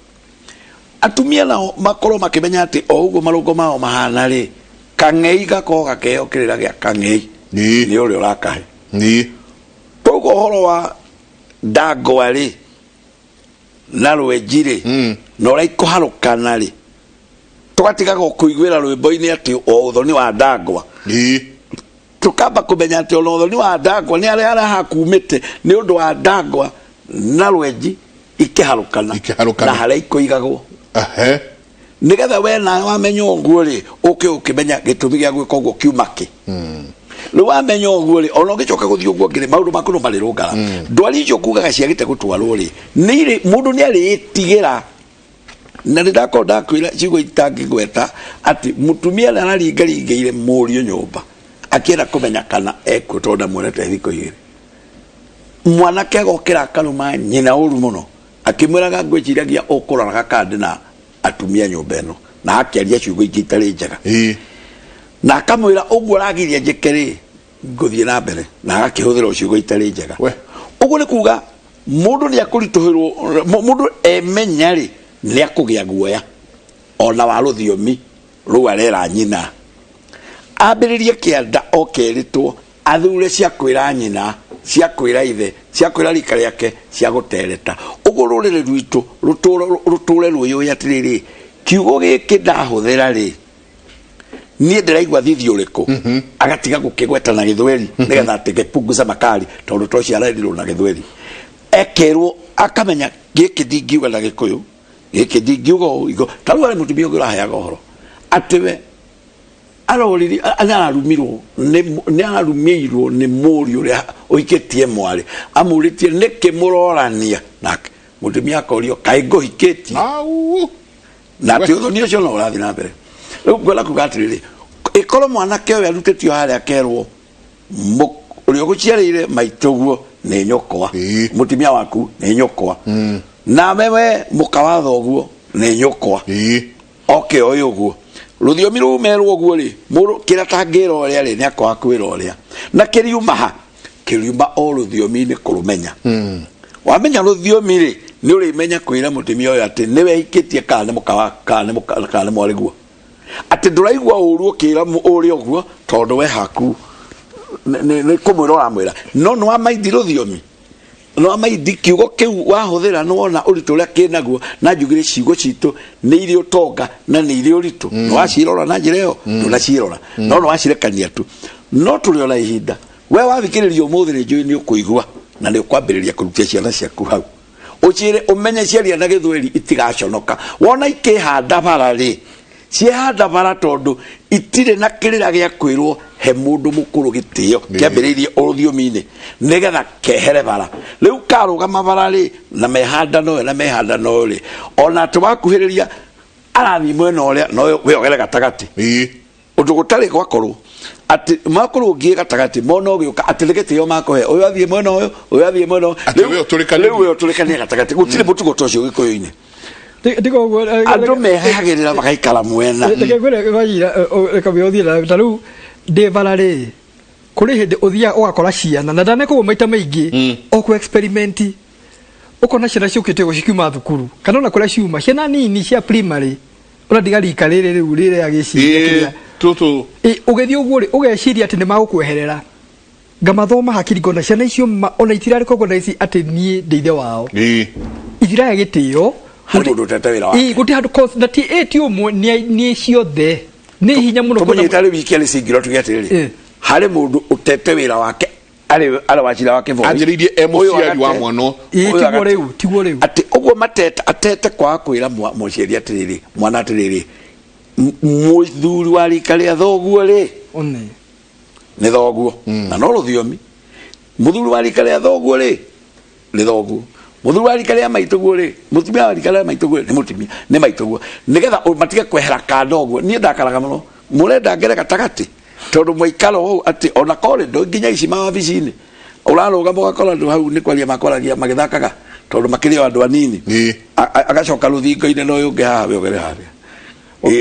atumia nao makorwo makĩmenya atĩ o ũguo marũngo mao mahana rĩ kang'ei gakorwo gakeheo kĩrĩra gĩa kang'ei nĩ ũrĩa ũrakahe koguo ũhoro wa ndangwa rĩ na rwenji rĩ na ũrĩa ikũharũkana rĩ tũgatigaga kũiguĩra rwĩmbo-inĩ atĩ o ũthoni wa ndangwa tukamba kũmenya atĩ ona ũthoni wa ndangwa nĩ arĩa arahakumĩte nĩ ũndũ wa ndangwa na rwenji ikĩharũkana na harĩa ikũigagwo nĩgetha we nawe wamenya ũguo rĩ ũke ũkĩmenya gĩtũmi gĩa gwĩka ũguo kiuma kĩ rĩu wamenya ũguo rĩ ona ũgĩcoka gũthiĩ ũguo ngĩrĩ maũndũ maku no marĩrũngara ndwari icio kugaga ciagĩte gũtwarwo rĩ nĩ mũndũ nĩ arĩtigĩra na nĩ ndakorwo ndakwĩra ciugo itangĩgweta atĩ mũtumia nĩ araringaringĩire mũriũ nyũmba akĩenda kũmenya kana ekuo tondũ ndamuonete thikũ igĩrĩ mwanake agokĩra akarũma nyina ũru mũno akĩmwĩraga ngwĩciragia ũkũroraga kana ndĩ na atumia nyũmba ĩno na akĩaria ciugo ingĩ itarĩ njega na akamwĩra ũguo ũragiria njĩke rĩ ngũthiĩ na mbere na agakĩhũthĩra ciugo itarĩ njega ũguo nĩ kuga mũndũ nĩ akũritũhĩrwo mũndũ emenya rĩ nĩ akũgĩa guoya ona wa rũthiomi rũu arera nyina ambĩrĩrie kĩanda o kerĩtwo athure cia kwĩra nyina cia kwĩra ithe cia kwĩra rika rĩake cia gũtereta ũguo rũrĩrĩ rwitũ rũtũre rwĩyũĩ atĩrĩrĩ kiugo gĩkĩ ndahũthĩra rĩ niĩ ndĩraigua thithi ũrĩkũ agatiga gũkĩgweta na gĩthweri nĩgetha atĩgepunguza makali tondũ to cio arerirwo na gĩthweri ekerwo akamenya gĩkĩ ndingiuga na gĩkũyũ gĩkĩ ndingiuga ũũ ta rĩu arĩ mũtumia ũngĩ ũraheaga ũhoro atĩ we aroriri ararumirwo nĩ ararumĩirwo nĩ mũriũ ũrĩa ũhikĩtie mwarĩ amũrĩtie nĩkĩ mũrorania nake mũtumia akorio kaĩ ngũhikĩtie na atĩ ũthoni ũcio no ũrathiĩ na mbere rĩu ngwenda kuga atĩrĩrĩ ĩkorwo mwanake ũyũ arutĩtio harĩa akerwo ũrĩa ũgũciarĩire maitũguo nĩ nyũkwa mũtumia waku nĩ nyũkwa Na wewe mũka wa thoguo nĩ nyũkwa. Oke oĩ ũguo rũthiomi rũu merwo ũguo rĩ, mũndũ kĩrĩa tangĩra ũrĩa rĩ, nĩ akwaga kwĩra ũrĩa na kĩriuma ha kĩriuma o rũthiomi-inĩ kũrũmenya. Wamenya rũthiomi rĩ, nĩ ũrĩmenya kwĩra mũtumia ũyũ atĩ nĩwe hikĩtie kana nĩ mũka wa kana nĩ mũka kana nĩ mwarĩguo, atĩ ndũraigua ũru ũkĩra ũrĩa ũguo tondũ we haku nĩ kũmwĩra ũramwĩra, no nĩ wamaindi rũthiomi, no amaindi kiugo kiu wahũthĩra nĩ wona ũritũ ũrĩa kĩnaguo. Na njugire ciugo citũ nĩ irĩ ũtonga na nĩ irĩ ũritũ. Nĩ wacirora na njĩra ĩyo, ndũnacirora, no nĩ wacirekania tu. No tũrĩ ona ihinda we wathikĩrĩria ũmũthĩ nĩ njũĩ nĩ ũkũigua na nĩ ũkwambĩrĩria kũrutia ciana ciaku hau, ũciĩre ũmenye ciaria na gĩthweri itigaconoka. Wona ikĩhanda bara rĩ, ciehanda bara tondũ itirĩ na kĩrĩra gĩa kwĩrwo he mũndũ mũkũrũ gĩtĩo kĩambĩrĩirie rũthiomi-inĩ nĩgetha kehere bara. Rĩu karũgama bara rĩ, na mehanda noyo na mehanda noyo rĩ, ona atĩ wakuhĩrĩria arathiĩ mwena ũrĩa noyo we ogere gatagatĩ, ũndũ gũtarĩ gwakorwo atĩ makorwo ngiĩ gatagatĩ mona ũgĩũka atĩ nĩ gĩtĩo makũhe, ũyũ athiĩ mwena ũyũ, ũyũ athiĩ mwena ũyũ. Atĩ we ũtũrĩkanĩrie. Rĩu we ũtũrĩkanie gatagatĩ, gũtirĩ mũtugo ta ũcio gĩkũyũ-inĩ. Tiga ũguo. Andũ mehagĩrĩra magaikara mwena. Reke ngwĩre Wajira, reke wĩ ũthiĩ na ta rĩu ndĩ bara rĩ, kũrĩ hĩndĩ ũthiaga ũgakora ciana na ndaneka ũguo maita maingĩ o kũ experiment, ũkona ciana ciũkĩte ũguo cikiuma thukuru kana ona kũrĩa ciuma, ciana nini cia primary, ũratiga rika rĩrĩ rĩu rĩrĩa gĩciria kĩrĩa tũtũ. Ũgĩthiĩ ũguo rĩ, ũgeciria atĩ nĩ magũkweherera, ngamathoma hakiri ngona ciana icio ona itirarĩ recognize atĩ niĩ ndĩ ithe wao, itirahe gĩtĩo. Harĩ mũndũ ũtete wĩra wake. Gũtirĩ handũ na ti ti ũmwe, nĩ ciothe, nĩ hinya mũno. Tũmũnyita rĩu wiki arĩ cingiro tuge atĩrĩrĩ, harĩ mũndũ ũtete wĩra wake arĩ arĩ wacira wa kĩboi. Anjĩrĩirie e Ũyũ mũciari wa agate- mwana. Ũyũ Tiguo agate- rĩu, tiguo rĩu. Atĩ ũguo matete atete kwaga kwĩra mũciari atĩrĩrĩ, mwana atĩrĩrĩ, mũthuri wa rika rĩa thoguo rĩ One. nĩ thoguo, na no rũthiomi, mũthuri wa rika rĩa thoguo rĩ nĩ thoguo, mũthuri wa rika rĩa maitũguo rĩ, mũtumia wa rika rĩa maitũguo rĩ nĩ mũtumia nĩ maitũguo, nĩgetha matige kwehera kando ũguo. Niĩ ndakaraga mũno mũrenda ngere gatagatĩ tondũ mwaikara ũũ atĩ ona corridor nginya ici mawabici-inĩ ũrarũgama ũgakora andũ hau nĩ kwaria makwaragia magĩthakaga tondũ makĩrĩ o andũ anini. Agacoka rũthingo-inĩ na ũyũ ũngĩ haha we ũgere harĩa.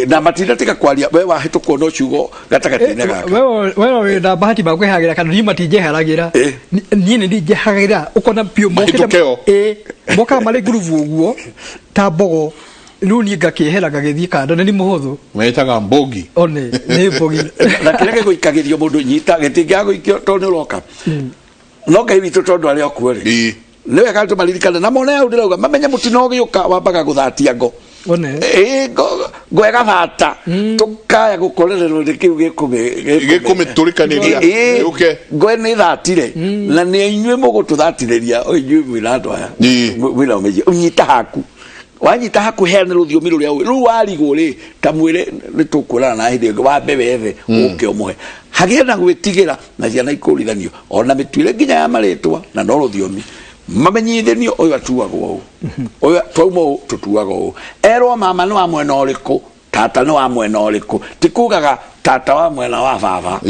Na matinda tiga kwaria we wahĩtũkwo no ciugo gatagatĩ-inĩ gaka. We wĩ na bahati makwehagĩra kana niĩ matinjeheragĩra. Niĩ nĩ njehagĩra ũkona biũ mokĩte. Mahĩtũke o. Mokaga marĩ ngurubu ũguo ta mbogo, rĩu niĩ ngakĩehera ngagĩthiĩ kando na nĩ mũhũthũ. Metaga mbogi. One nĩ mbogi. Na kĩrĩa gĩgũikagĩrio mũndũ nyita gĩtingĩaga gũikio tondũ nĩ ũroka, no Ngai witũ tondũ arĩ o kuo rĩ, nĩ wega tũmaririkane na mone hau ndĩrauga mamenye mũtino ũgĩũka wambaga gũthatia ngo. One. Ngo ĩgathata tũkaya gũkorererwo nĩ kĩu Gĩkũmĩtũrĩkanĩria, gĩũke. Ngo nĩ ĩthatire na nĩ inyuĩ mũgũtũthatithĩria o inyuĩ mwĩna andũ aya mwĩna ũmenyo. Ũnyita haku, wanyita haku, heana rũthiomi rũrĩa ũĩ. Rĩu warigwo rĩ, ta mwĩre nĩ tũkwĩrana na hĩndĩ ĩngĩ, wambe wethe ũke ũmũhe, hagĩe na gwĩtigĩra na ciana ikũrithanio ona mĩtuĩre nginya ya marĩtwa na no rũthiomi mamenyithanio, ũyũ atuagwo ũũ, ũyũ twauma ũũ tũtuaga ũũ, erwo mama nĩ wa mwena ũrĩkũ, tata nĩ wa mwena ũrĩkũ, ti kugaga tata wa mwena wa baba,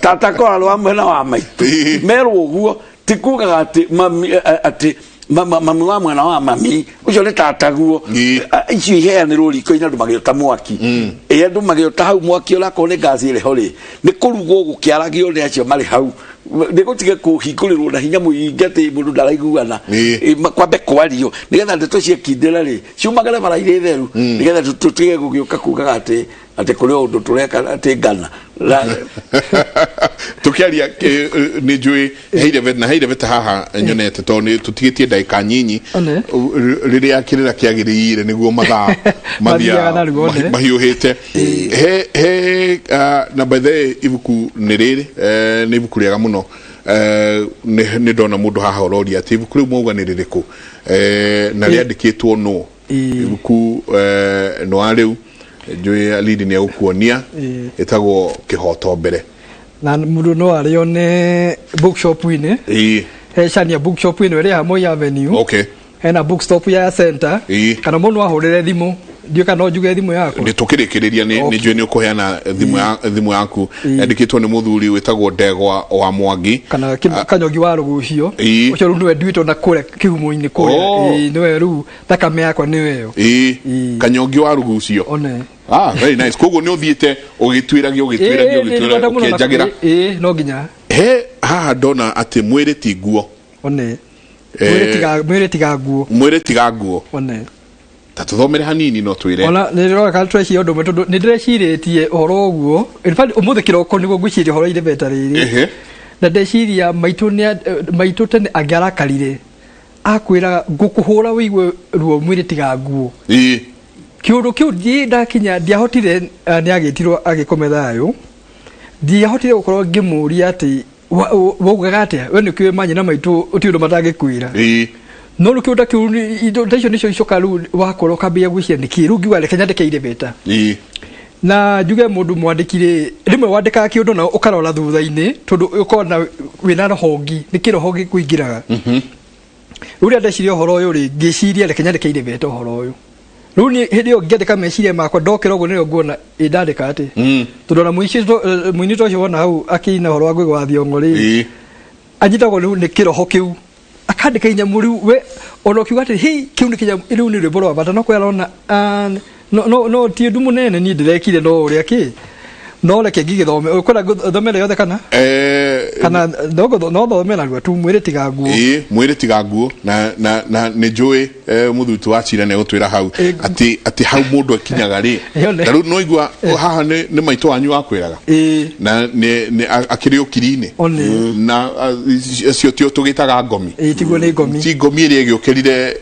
tata korwo wa mwena wa maitũ, merwo ũguo, ti kugaga atĩ mami, atĩ mami wa mwena wa mami ũcio nĩ tataguo. Icio iheanĩrwo riko-inĩ andũ magĩota mwaki. Ĩ andũ magĩota hau mwaki, onakorwo nĩ ngaci ĩrĩ ho rĩ, nĩ kũrugwo gũkĩaragio nĩ acio marĩ hau, nĩ gũtige kũhingũrĩrwo na hinya mũingĩ atĩ mũndũ ndaraiguana. Kwambe kwario nĩgetha ndeto ciekindĩra rĩ ciumagare bara irĩ theru, nĩgetha tũtige gũgĩũka kugaga atĩ atĩ kũrĩ o ũndũ tũreka atĩ ngana. Tukiaria nĩ njũĩ heire na heire beta haha nyonete tondũ nĩ tũtigĩtie ndagĩka nyinyi. One. Rĩrĩa kĩrĩra kĩagĩrĩire nĩguo mathaa Mathiaga narua, one. Mahiũhĩte he na by the way ibuku nĩ rĩrĩ, nĩ ibuku rĩega mũno. Nĩ ndona mũndũ haha ũroria atĩ ibuku rĩu mwauga nĩ rĩrĩkũ, na rĩandĩkĩtwo nũ ibuku nĩ wa rĩu njũĩ Lindi nĩ egũkuonia, ĩtagwo Kĩhoto Mbere. Na mũndũ no arĩone bookshop-inĩ. He Shania bookshop ĩno ĩrĩa Moi Avenue. Hena bookstop ya center. Kana mũndũ no ahũrĩre thimũ Ndiũĩ kana no njuge thimũ yakwa. Nĩ tũkĩrĩkĩrĩria nĩ nĩ njũĩ nĩ ũkũheana thimũ ya thimũ yaku. Yandĩkĩtwo nĩ mũthuri wĩtagwo Ndegwa wa Mwangi. Kana Kanyogi wa Rũgucio. Ũcio rĩu nĩwe nduĩtwo na kũrĩa kĩhumo-inĩ kũrĩa. Oh. Ĩĩ, nĩwe rĩu thakame yakwa nĩwe ĩyo. Ĩĩ, Kanyogi wa Rũgucio. One. Ah, very nice. Koguo nĩ ũthiĩte ũgĩtuĩragia ũgĩtuĩragia Ĩĩ, nĩ ũgĩtuĩragia ndĩrenda mũno na- ũkĩenjagĩra. Ĩĩ, no nginya. He haha ndona atĩ mwĩrĩ ti nguo. One. Mwĩrĩ tiga nguo. Mwĩrĩ tiga nguo. One. Ta tũthomere hanini no twĩre. Ona nĩ ndĩrona kana tũreciria ũndũ ũmwe tondũ nĩ ndĩrecirĩtie ũhoro ũguo. In fact, ũmũthĩ kĩroko nĩguo ngwĩciria ũhoro irebeta rĩrĩ. Na ndeciria maitũ nĩ maitũ tene angĩarakarire akwĩraga ngũkũhũra wĩigue ruo mwĩrĩ tiga nguo. Kĩũndũ kĩu ndiĩ ndakinya ndiahotire nĩ agĩtirwo agĩkome thayũ. Ndiahotire gũkorwo ngĩmũria atĩ waugaga atĩa we nĩ kĩũĩ manyina maitũ ũti ũndũ matangĩkwĩra. No rĩu kĩũndũ ta kĩu indo ta icio nĩcio icoka rĩu wakorwo ũkambĩrĩria gwĩciria nĩkĩ rĩu ngiuga reke nyandĩke irebeta. Na njuge mũndũ mwandĩki rĩ rĩmwe wandĩkaga kĩũndũ na ũkarora thutha-inĩ tondũ ũkona wĩna rohongi nĩ kĩroho gĩkũingĩraga. Rĩu rĩrĩa ndeciria ũhoro ũyũ rĩ ngĩciria reke nyandĩke irebeta ũhoro ũyũ. Rĩu niĩ hĩndĩ ĩyo ngĩandĩka meciria makwa ndokĩra ũguo nĩrĩo nguona ĩ ndandĩka atĩ. Tondũ ona mũini ta ũcio wona hau akĩina ũhoro wa Ngũgĩ wa Thiong'o rĩ anyitagwo rĩu nĩ kĩroho kĩu akandĩka inyamũ rĩu we ona ũkiuga atĩ hĩ kĩu nĩ kĩnyamũ rĩu nĩ rwĩmbo rwa bata no kũrĩa arona no no no ti ũndũ mũnene niĩ ndĩrekire no ũrĩa kĩ no reke ngĩgĩthome ũkwenda ngũthomere yothe kana kana no thome narua tu mwĩrĩ tiga nguo. Ĩĩ, mwĩrĩ tiga nguo na na na nĩ njũĩ mũthuri wa Chira nĩ egũtwĩra hau atĩ atĩ hau mũndũ akinyaga rĩ. Yone. Na rĩu no igua haha nĩ maitũ wanyu wakwĩraga. Na nĩ akĩrĩ ũkiri-inĩ. One. Na acio tio tũgĩtaga ngomi. Ĩĩ, tiguo nĩ ngomi. Ti ngomi ĩrĩa ĩgĩũkĩrire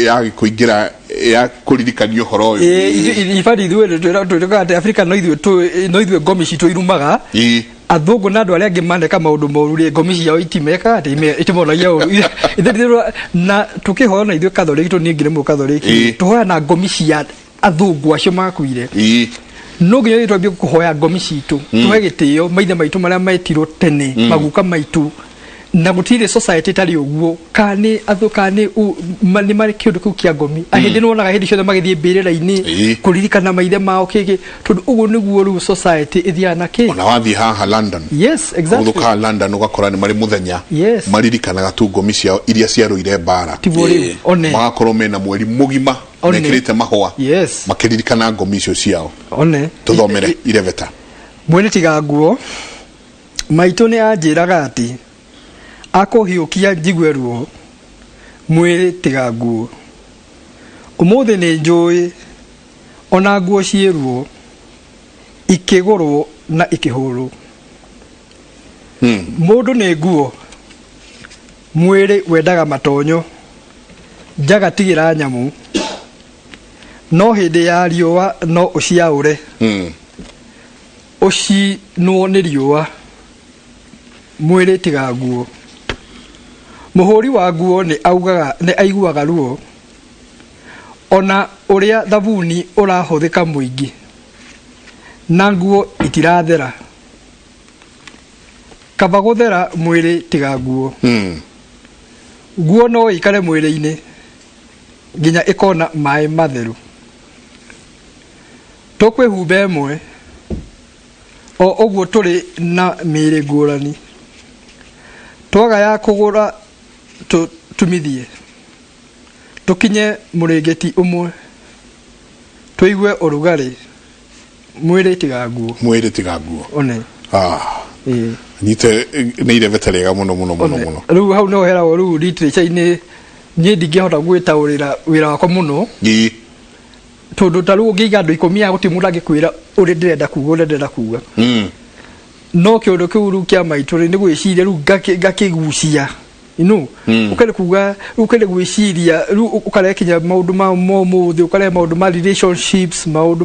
ya kũingĩra ya kũririkania ũhoro ũyũ. Ĩĩ, ibari ithuĩ twĩraga atĩ Afrika no ithuĩ no ithuĩ ngomi citũ irumaga. Athũngũ na andũ arĩa angĩ maneka maũndũ moru rĩ ngomi ciao itimekaga atĩ itimonagia ũru. Na tũkĩhoya na ithuĩ Katholiki tondũ niĩ ngĩrĩ mũkatholiki tũhoya na ngomi cia athũngũ acio makuire. No nginya ithuĩ twambie kũhoya ngomi citũ tũhe gĩtĩo maithe maitũ marĩa metirwo tene maguka maitũ na gũtirĩ society ĩtarĩ ũguo kana nĩ athũ kana nĩ nĩ marĩ kĩũndũ kĩu kĩa ngomi. Ahĩndĩ nĩ wonaga hĩndĩ ciothe magĩthiĩ mbĩrĩra-inĩ kũririkana maithe mao kĩkĩ tondũ ũguo nĩguo rĩu society ĩthiaga na kĩ. Ona wathiĩ haha London. Yes, exactly. Ũthũkaga London ũgakora nĩ marĩ mũthenya Yes. maririkanaga tu ngomi ciao iria ciarũire mbara. Tiguo rĩu, one. Magakorwo mena mweri mũgima One. mekĩrĩte mahũa Yes. makĩririkana ngomi icio ciao. One. Tũthomere irebeta. Mwĩrĩ tiga nguo maitũ nĩ anjĩraga atĩ akũhiũkia njigue ruo mwĩrĩ tiga nguo. Ũmũthĩ nĩ njũĩ ona nguo ciĩ ruo ikĩgũrwo na ikĩhũrwo. Mũndũ nĩ nguo mwĩrĩ wendaga matonyo njaga tigĩra nyamũ no hĩndĩ ya riũa no ũciaũre ũcinwo nĩ riũa mwĩrĩ tiga nguo. Mũhũri wa nguo nĩ augaga nĩ aiguaga ruo ona ũrĩa thabuni ũrahũthĩka mũingĩ na nguo itirathera kaba gũthera mwĩrĩ tiga nguo. Nguo no ĩikare mwĩrĩ-inĩ nginya ĩkona maĩ matheru. Tũkwĩhumba ĩmwe o ũguo tũrĩ na mĩĩrĩ ngũrani twaga ya kũgũra tũtumithie tũkinye mũrĩngĩti ũmwe tũigue ũrugarĩ mwĩrĩ tiga nguo. Mwĩrĩ tiga nguo. One. Nyite nĩ irebeta rĩega mũno mũno mũno mũno. Rĩu hau no heragwo rĩu literature-inĩ niĩ ndingĩhota gwĩtaũrĩra wĩra wakwa mũno. Tondũ ta rĩu ũngĩiga andũ ikũmi haha gũtirĩ mũndũ angĩkwĩra ũrĩa ndĩrenda kuga ũrĩa ndĩrenda kuga. No kĩũndũ kĩu rĩu kĩa maitũ rĩ nĩ gwĩciria rĩu ngakĩgucia. You know? Ũkere kuga, ũkere gwĩciria, rĩu ũkarehe kinya maũndũ ma ũmũthĩ, ũkarehe maũndũ ma relationships, maũndũ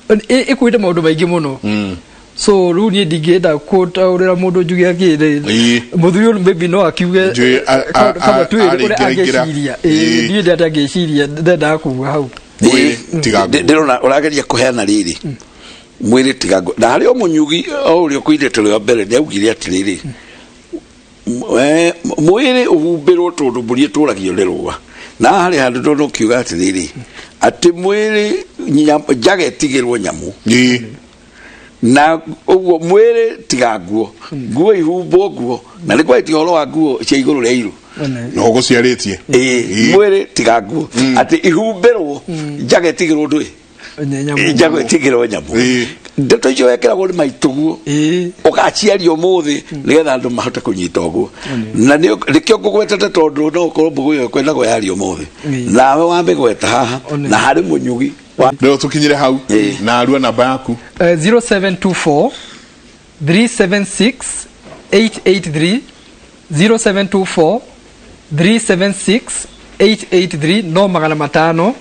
ĩkuĩte maũndũ maingĩ mũno. So rĩu niĩ ndingĩenda gũtaũrĩra mũndũ njuge akĩrĩ. Mũthuri ũyũ maybe no akiuge Njũĩ, kama tu ũrĩa arĩingĩra. angĩciria. Niĩ ndĩrenda angĩciria ndendaga kuga hau. Ndĩrona ũrageria kũheana rĩrĩ mwĩrĩ tiga nguo. Na harĩ o mũnyugi o ũrĩa ũkũirĩte rĩa mbere nĩ augire atĩrĩrĩ mwĩrĩ ũhumbĩrwo tondũ mbũri ĩtũragio nĩ rũa. Na harĩ handũ ndona ũkiuga atĩrĩrĩ Atĩ mwĩrĩ njaga ĩtigĩrwo nyamũ. Na ũguo mwĩrĩ tiga nguo, nguo ihumbwo nguo, na nĩ kwaĩtie ũhoro wa nguo cia igũrũ rĩa iru. No ũgũciarĩtie. Ĩĩ, mwĩrĩ tiga nguo, atĩ ihumbĩrwo, njaga ĩtigĩrwo ndũĩ, njaga ĩtigĩrwo nyamũ. Ndeto icio wekĩragwo nĩ maitũguo ũgaciaria ũmũthĩ nĩgetha andũ mahote kũnyita ũguo, na nĩkĩo ngũgwetete tondũ no ũkorwo mbũgũ ĩyo ĩkwendagwo yaria ũmũthĩ, nawe wamĩgweta haha na harĩ mũnyugi. Rĩu tũkinyire hau na arua namba yaku. 0724 376 883, 0724 376 883. No 500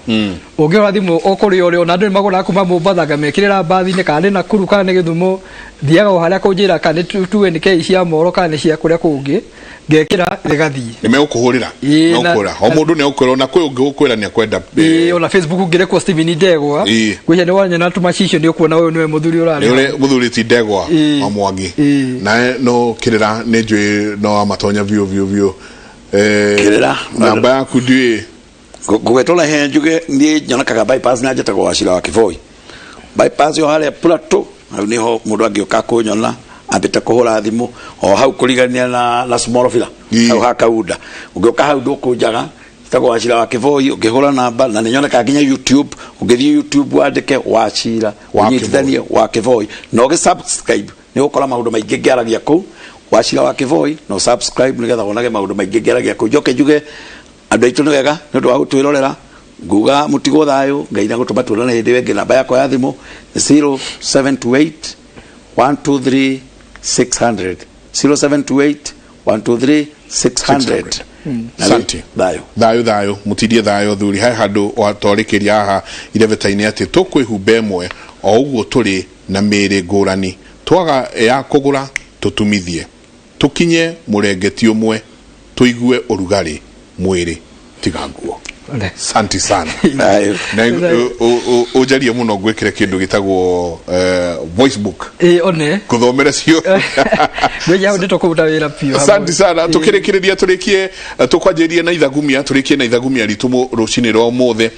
ũngĩhũra thimũ o kũrĩa ũrĩ, ona andũ nĩ magũraga kuma Mombatha, ngamekĩrĩra mbathi-inĩ, kana nĩ Nakuru kana nĩ Gĩthumo, thiaga o harĩa kũnjĩra kana nĩ 2NK cia Moro kana nĩ cia kũrĩa kũngĩ, ngekĩra rĩgathiĩ. Nĩ megũkũhũrĩra. Ĩĩ. Megũkũhũrĩra o mũndũ nĩ egũkwĩra, ona kwĩ ũngĩ gũkwĩra nĩ akwenda. Ĩĩ, ona Facebook ngĩrekwo Steven Ndegwa. Ngwĩciria nĩ wanyona tũmacicio nĩ ũkuona ũyũ nĩwe mũthuri ũrarĩ. Nĩ ũrĩa mũthuri ti Ndegwa wa Mwangi. Nawe no kĩrĩra nĩ njũĩ no wamatonya biũ biũ biũ. Kĩrĩra. Namba yaku ndiũĩ. Ngũgwetwo na ihenya njuge niĩ nyonekaga Bypass na njĩtagwo Wacira wa Kĩboi. Bypass yo harĩa Plateau, hau nĩho mũndũ angĩũka kũnyona ambĩte kũhũra thimũ, o hau kũrigania na Small Villa, hau ha Kaunda. Ũngĩũka hau ndũkũnjaga, njĩtagwo Wacira wa Kĩboi. Ũngĩhũra namba, na nĩ nyonekaga nginya YouTube, ũngĩthiĩ YouTube wandĩke Wacira wa ũnyitithanie wa Kĩboi na ũgĩ subscribe, nĩ ũgũkora maũndũ maingĩ ngĩaragia kũu. Wacira wa Kĩboi na subscribe nĩgetha wonage maũndũ maingĩ ngĩaragia kũu. Njoke njuge andũ aitũ nĩ wega nĩ ũndũ wa gũtwĩrorera, nguga mũtigwo thayũ, Ngai na gũtũma tuonane hĩndĩ ĩyo ĩngĩ. Namba yakwa ya thimũ nĩ 0728 123 600, 0728 123 600. Na rĩu, Asante. Thayũ. Thayũ thayũ, mũtindie thayũ thuri. He handũ watwarĩkĩria haha irebeta-inĩ atĩ tũkwĩhumba ĩmwe o ũguo tũrĩ na mĩĩrĩ ngũrani, twaga ya kũgũra tũtumithie, tũkinye mũrengeti ũmwe, tũigue ũrugarĩ mwĩrĩ tiga nguo. Santi sana. Thayũ. Na ũnjarie mũno ngwĩkĩre kĩndũ gĩtagwo voice book. Ĩĩ, one. Ngũthomere cio. Ngwĩciria hau nĩ tũkũruta wĩra biũ hamwe. Asante sana. Tukĩrĩkĩrĩria, tũrĩkie, tũkwanjĩrĩria na ithagumia, tũrĩkie na ithagumia ritũ rũcinĩ rwa ũmũthĩ.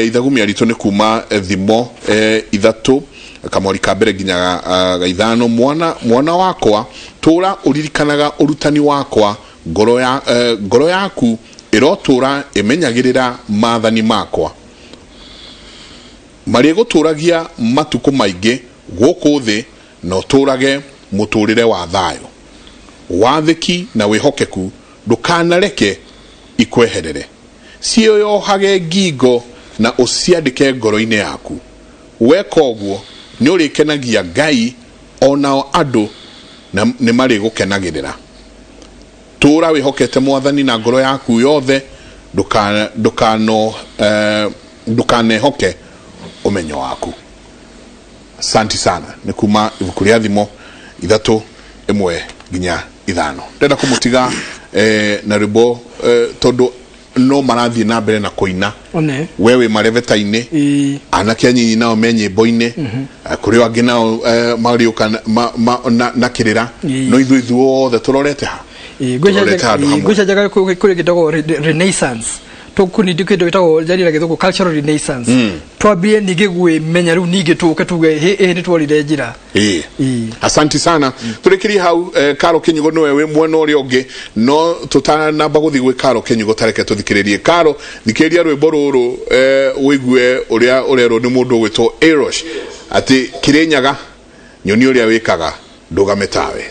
Ithagumia ritũ nĩ kuma Thimo 3 kamwari ka mbere nginya gaithano. Mwana wakwa, tũra ũririkanaga ũrutani wakwa, ngoro yaku ĩrotũra ĩmenyagĩrĩra maathani makwa, marĩgũtũragia matukũ maingĩ gũkũ thĩ, na ũtũrage mũtũrĩre wa thayũ. Wathĩki na wĩhokeku ndũkanareke ikweherere, ciĩyohage ngingo na ũciandĩke ngoro-inĩ yaku. Weka ũguo nĩ ũrĩkenagia Ngai, onao andũ nĩ marĩgũkenagĩrĩra. Tũra wĩhokete Mwathani na ngoro yaku yothe, ndũkanehoke ũmenyo waku. Asante sana. Nĩ kuma ibuku rĩa Thimo 3:1 nginya 5. Ndenda kũmũtiga na rwĩmbo, tondũ no marathiĩ na mbere na kũina. One. We wĩ marebeta-inĩ, anake anyinyi nao me nyĩmbo-inĩ, kũrĩ o angĩ nao marĩũka na kĩrĩra, no ithuĩ ithuothe tũrorete ha? Tũrorete handũ hamwe. Ngwĩciria kũrĩ gĩtagwo renaissance, tũkũnindi kĩndũ gĩtagwo njari na Gĩthũngũ cultural renaissance. Twambie ningĩ gwĩmenya rĩu, ningĩ tũke tuge hĩ ĩ nĩ tworire njĩra. Ĩĩ, asanti sana. Tũrĩkĩrie hau. Karo Kĩnyugo nĩwe wĩ mwena ũrĩa ũngĩ, no tũtanamba gũthiĩ gwĩ Karo Kĩnyugo, tareke tũthikĩrĩrie. Karo, thikĩrĩria rwĩmbo rũrũ, ũigue ũrĩa ũrerwo nĩ mũndũ ũgwĩtwo Erosh atĩ Kĩrĩnyaga nyoni ũrĩa wĩkaga ndũgame tawe.